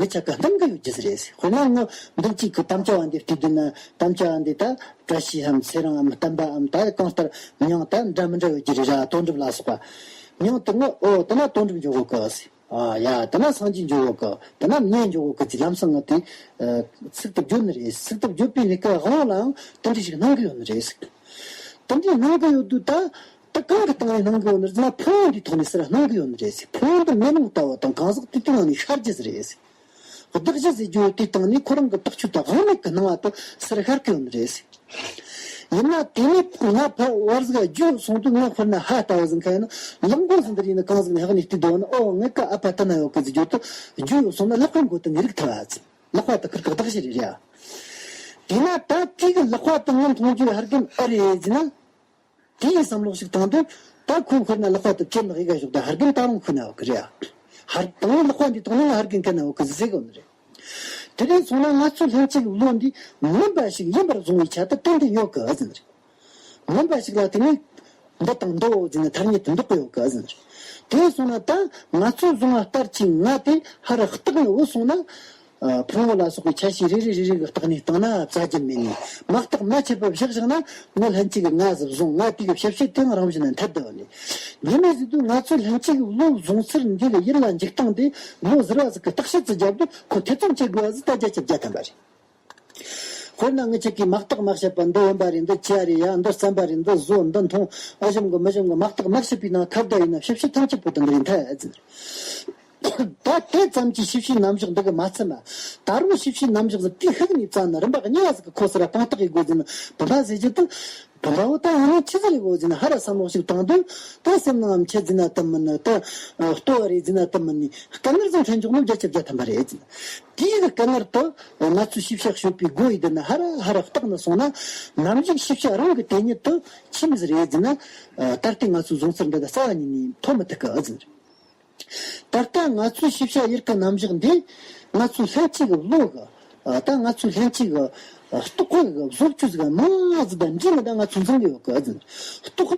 གི་ཆ་ག་སྣང་གི་ཡོད་རྒྱུ་ཟིག་རེད། དཔེར་ན་ངོ་འདི་གཅིག་གི་དམ་བཅའ་བ་འདི་བལྟས་བསྡད་ན། དམ་བཅའ་བ་འདི་ད་བཀྲ་ཤིས་འམ་ཚེ་རིང་འམ་བསྟན་པའམ། ད་གང་ལྟར་མིང་ད་འདྲ་མི་འདྲ་ཡོད་རྒྱུ་རེད་ར། དོན་གྲུབ་ལ་སོགས་པ། མིང་དེ་ངོ་། ཨོ་དེ་ན་དོན་གྲུབ་འཇོག་གོ་གི་ཟེར། ཨ་ཡ། དེ་ན་སངས་རྒྱས་འཇོག་གོ་གི། དེ་ན་མཉེས་འཇོག་གོ་གི་ཟེར། ལམ་སང་ང་དེ་ཚིག་དེ་བརྗོད་ནི་རེད། ཚིག་དེ་བརྗོད་པའི་ནི་སྐབས་དབང་ལའང་དེ་འདྲ་ཞིག་སྣང་གི་ཡོད་ནི་རེད་ཟེར། དེ་འདྲའི་སྣང་གི་ཡོད་དུས་ད། དེ་གང་གི་སྟེང་ནས་སྣང་གི་ཡོད་ནི་རེད་ཟེར་ན། ཕུང་པོ་འདིའི་ཐོག་ནས་ཟེར་སྣང་གི་ཡོད་ནི་རེད་ཟེར། ཕུང་པོ་འདི་མེ་ལོང་ལྟ་བུ་དང་གང་ཟག་དེ་དེའི་ནང་ནས་ཤར་རྒྱུ་ཟིག་རེད་ཟེར། གདགས་གཞི་ཟེར་རྒྱུ་དེའི་སྟེང་ནས་ཁོ་རང་གི་བཏགས་ཆོས་དང་དབང་མེད་ཀྱི་སྣང་བ་དེ་ཟེར་ཤར་གི་ཡོད་ནི་རེད་ཟེར། ཡིན་ན་དེ་ནས་ང་ཕར་བར་ཟིག་རྒྱུ་སོང་དུས། ང་དཔེར་ན་ཧ་ལྟ་བུ་ཟིག་ག་ཡིན་ན། ལག་མགོ་ཟིག་འདི་ཡིན་ན་གང་ཟིག་ནས་ཧ་ནས་བལྟས་འདུག་ན། ཨོ་ངའི་ཀ་ཨ་ཕ་དེ་ན་ཡོད་གི་ཟེར་རྒྱུ་དེ། རྒྱུ་ཡོད་སོང་ན་ལག་པའི་མགོ་དེ་ངས་རིག་ཐུབ་ཨ་ཟེར། ལག་པ་དེ་ཁིར་གི་གདགས་གཞི་རེད་རེད་ཨ། དེས་ན་ད་དེ་གི་ལག་པ་དེ་ངས་མཐོང་རྒྱུ་ཧ་རྒན་ཨེ་རེད་ཟེར་ན། དེའི་བསམ་བློ་ཞིག་བཏང་དུས། ད་ཁོས་དཔེར་ན་ལག་པ་དེ་ཁྱེར་ནས་ཡི་ག་ཞོག་ད་ཧ་རྒན་ད་རུང་ཁོ་ན་ཡོད་གི་རེད་ཨ། ཧ་ར་དང་ལག་པ་འདིའི་ཐོག་ནས་ང་ཧ་རྒན་ཁ་ན་ཡོད་གི་ཟེར་གོ་ནི་རེད། དེ་རིང་སོང་ན་ང་ཚོ་ལྷན་སྐྱེས་ཀྱི་བློ་འདི་མིན་པ་ཞིག་ཡིན་པར་བཟུང་བའི་ཆ་དེ་གཏན་དུ་ཡོད་གི་ཟེར་ནི་རེད། མིན་པ་ཞིག་ལ་དེ་ནི་འདི་དང་འདིའོ་ཟེར་ནས་ཐ་སྙད་དུ་འདོགས་གི་ཡོད་གི་ཟེར་ནི་རེད། དེ་སོང་ན་ད་ང་ཚོས་བཟུང་བ་ལྟར་གྱི་ང་དེ་ཧ་ར་བརྟགས་ནས་འོ་སོང་ན། ཕུང་བོ་ལ་སོགས་པའི་ཆ་ཤས་རེ་རེ་རེ་རེ་གི་སྟེང་ནས་བཏང་ན་བཙལ་རྒྱུ་མེད་ནས། མ་བརྟགས་མ་དཔྱད་པ་བཞག་བཞག་ན་ངོ་ལྷན་སྐྱེས་ཀྱི་ང་ཟིག་བཟུང་། ང་དེ་གི་ཞིབ་བཤེར་དེའང་རང་བཞིན་ན་འཐད་དུ་བ་ནས། ཡིན་ནས་ཟེར་དུས་ང་ཚོའི་ལྷན་སྐྱེས་ཀྱི་བློ་བཟུང་ཚུལ་འདི་ལ་ཡིད་ལ་འཇུག་སྟངས་དེ་ལོ་ཟུར་བ་ཟིག་གི་བརྟག་དཔྱད་ཅིག་བརྒྱབ་དུས་ཁོ་ཐེ་ཚོམ་བྱེད་དགོས་པ་ཟིག་ད་བརྒྱ་ཆ་བརྒྱ་ཐམ་པ་རེད། དཔེར་ན་ངེད་ཆ་གིས་མ་བརྟགས་མ་དཔྱད་པ་འདི་ཡིན་པ་རེད། འདི་ཆེ་བ་རེད་ཡ། འདི་བཙན་པ་རེད། འདི་བཟོ། འདི་འཐུང་། ཨ་ཞིམ་གི་མི་ཞིམ་གི་མ་བརྟགས་མ་དཔྱད་པའི་ནང་ཁ་བརྡ་ཡིན་ན་ཞིབ་བཤེར་ཐམས་ཅད་པོ་དེ་འདི་རེད་འཐད་ཨེ་ཟེར། ད་དེ་ཙམ་གྱིས་ཞིབ་བཤེར་རྣམ་གཞག་འདི་གི་མ་ཚད་མ། ད་རུང་ཞིབ་བཤེར་རྣམ་གཞག་ཟིག་དེའི་ཤུགས་ནས་བཙལ་ན་རིམ་པ་གཉིས་པ་ཟིག་གི་ཁོ་སི་ར་དཔང་རྟགས་ཡེད་དགོས་ཟེར་ན། བུམ་པ་ཟེར་རྒྱུ་དེ། བུམ་པ་བོ་ད་ཡང་ན་ཆི་ཟིག་ཡེད་དགོས་ཟེར་ན། ཧ་ར་བསམ་བློ་ཞིག་བཏང་དུས་ད་སེམས་ནང་ངམ་ཆི་ཟེར་ན་དེ་མིན་ནི། ད་ལྟོ་བ་རེད་ཟེར་ན་དེ་མིན་ནི། དཀའ་ངལ་ཟིག་འཕྲད་འཇོག་ནི་བརྒྱ་ཆ་བརྒྱ་ཐམ་པ་རེད་ཟེར། དེའི་གི་དཀའ་ངལ་དེ་ང་ཚོས་ཞིབ་བཤེར་ཞུས་པའི་སྒོ་ཡི་དེ་ནི་ཧ་ར་ཧ་ར་བརྟགས་ནས་སོང་ན། ནམ་ཞིག་ཞིབ་བཤེར་རང་གི་དེ་ཉིད་དུ་ཆི་མོ་ཟིག་རེད་ཟེར་ན། ད་ལྟའི་ང་ཚོའི་བཟུང་ཚུལ་འདི་ད་རྩ་བ་ཉིད་ནས་མཐོ་མི་ཐུབ་གི་ཨེ་ཟེར། ད་ལྟ་ང་ཚོའི་ཤེས་བྱ་ཡུལ་གྱི་རྣམ་གཞག་འདི་ང་ཚོའི་ལྷན་སྐྱེས་ཀྱི་བློ་གི། ད་ང་ཚོའི་ལྷན་སྐྱེས་ཀྱི་རྟོག་པ་གི་བཟོ་བཅོས་ཟིག་མང་ཟིག་དང་འདྲེས་ནས་ད་ང་ཚོ་འཛིན་གི་ཡོད་གི་ཨེ་ཟེར། རྟོག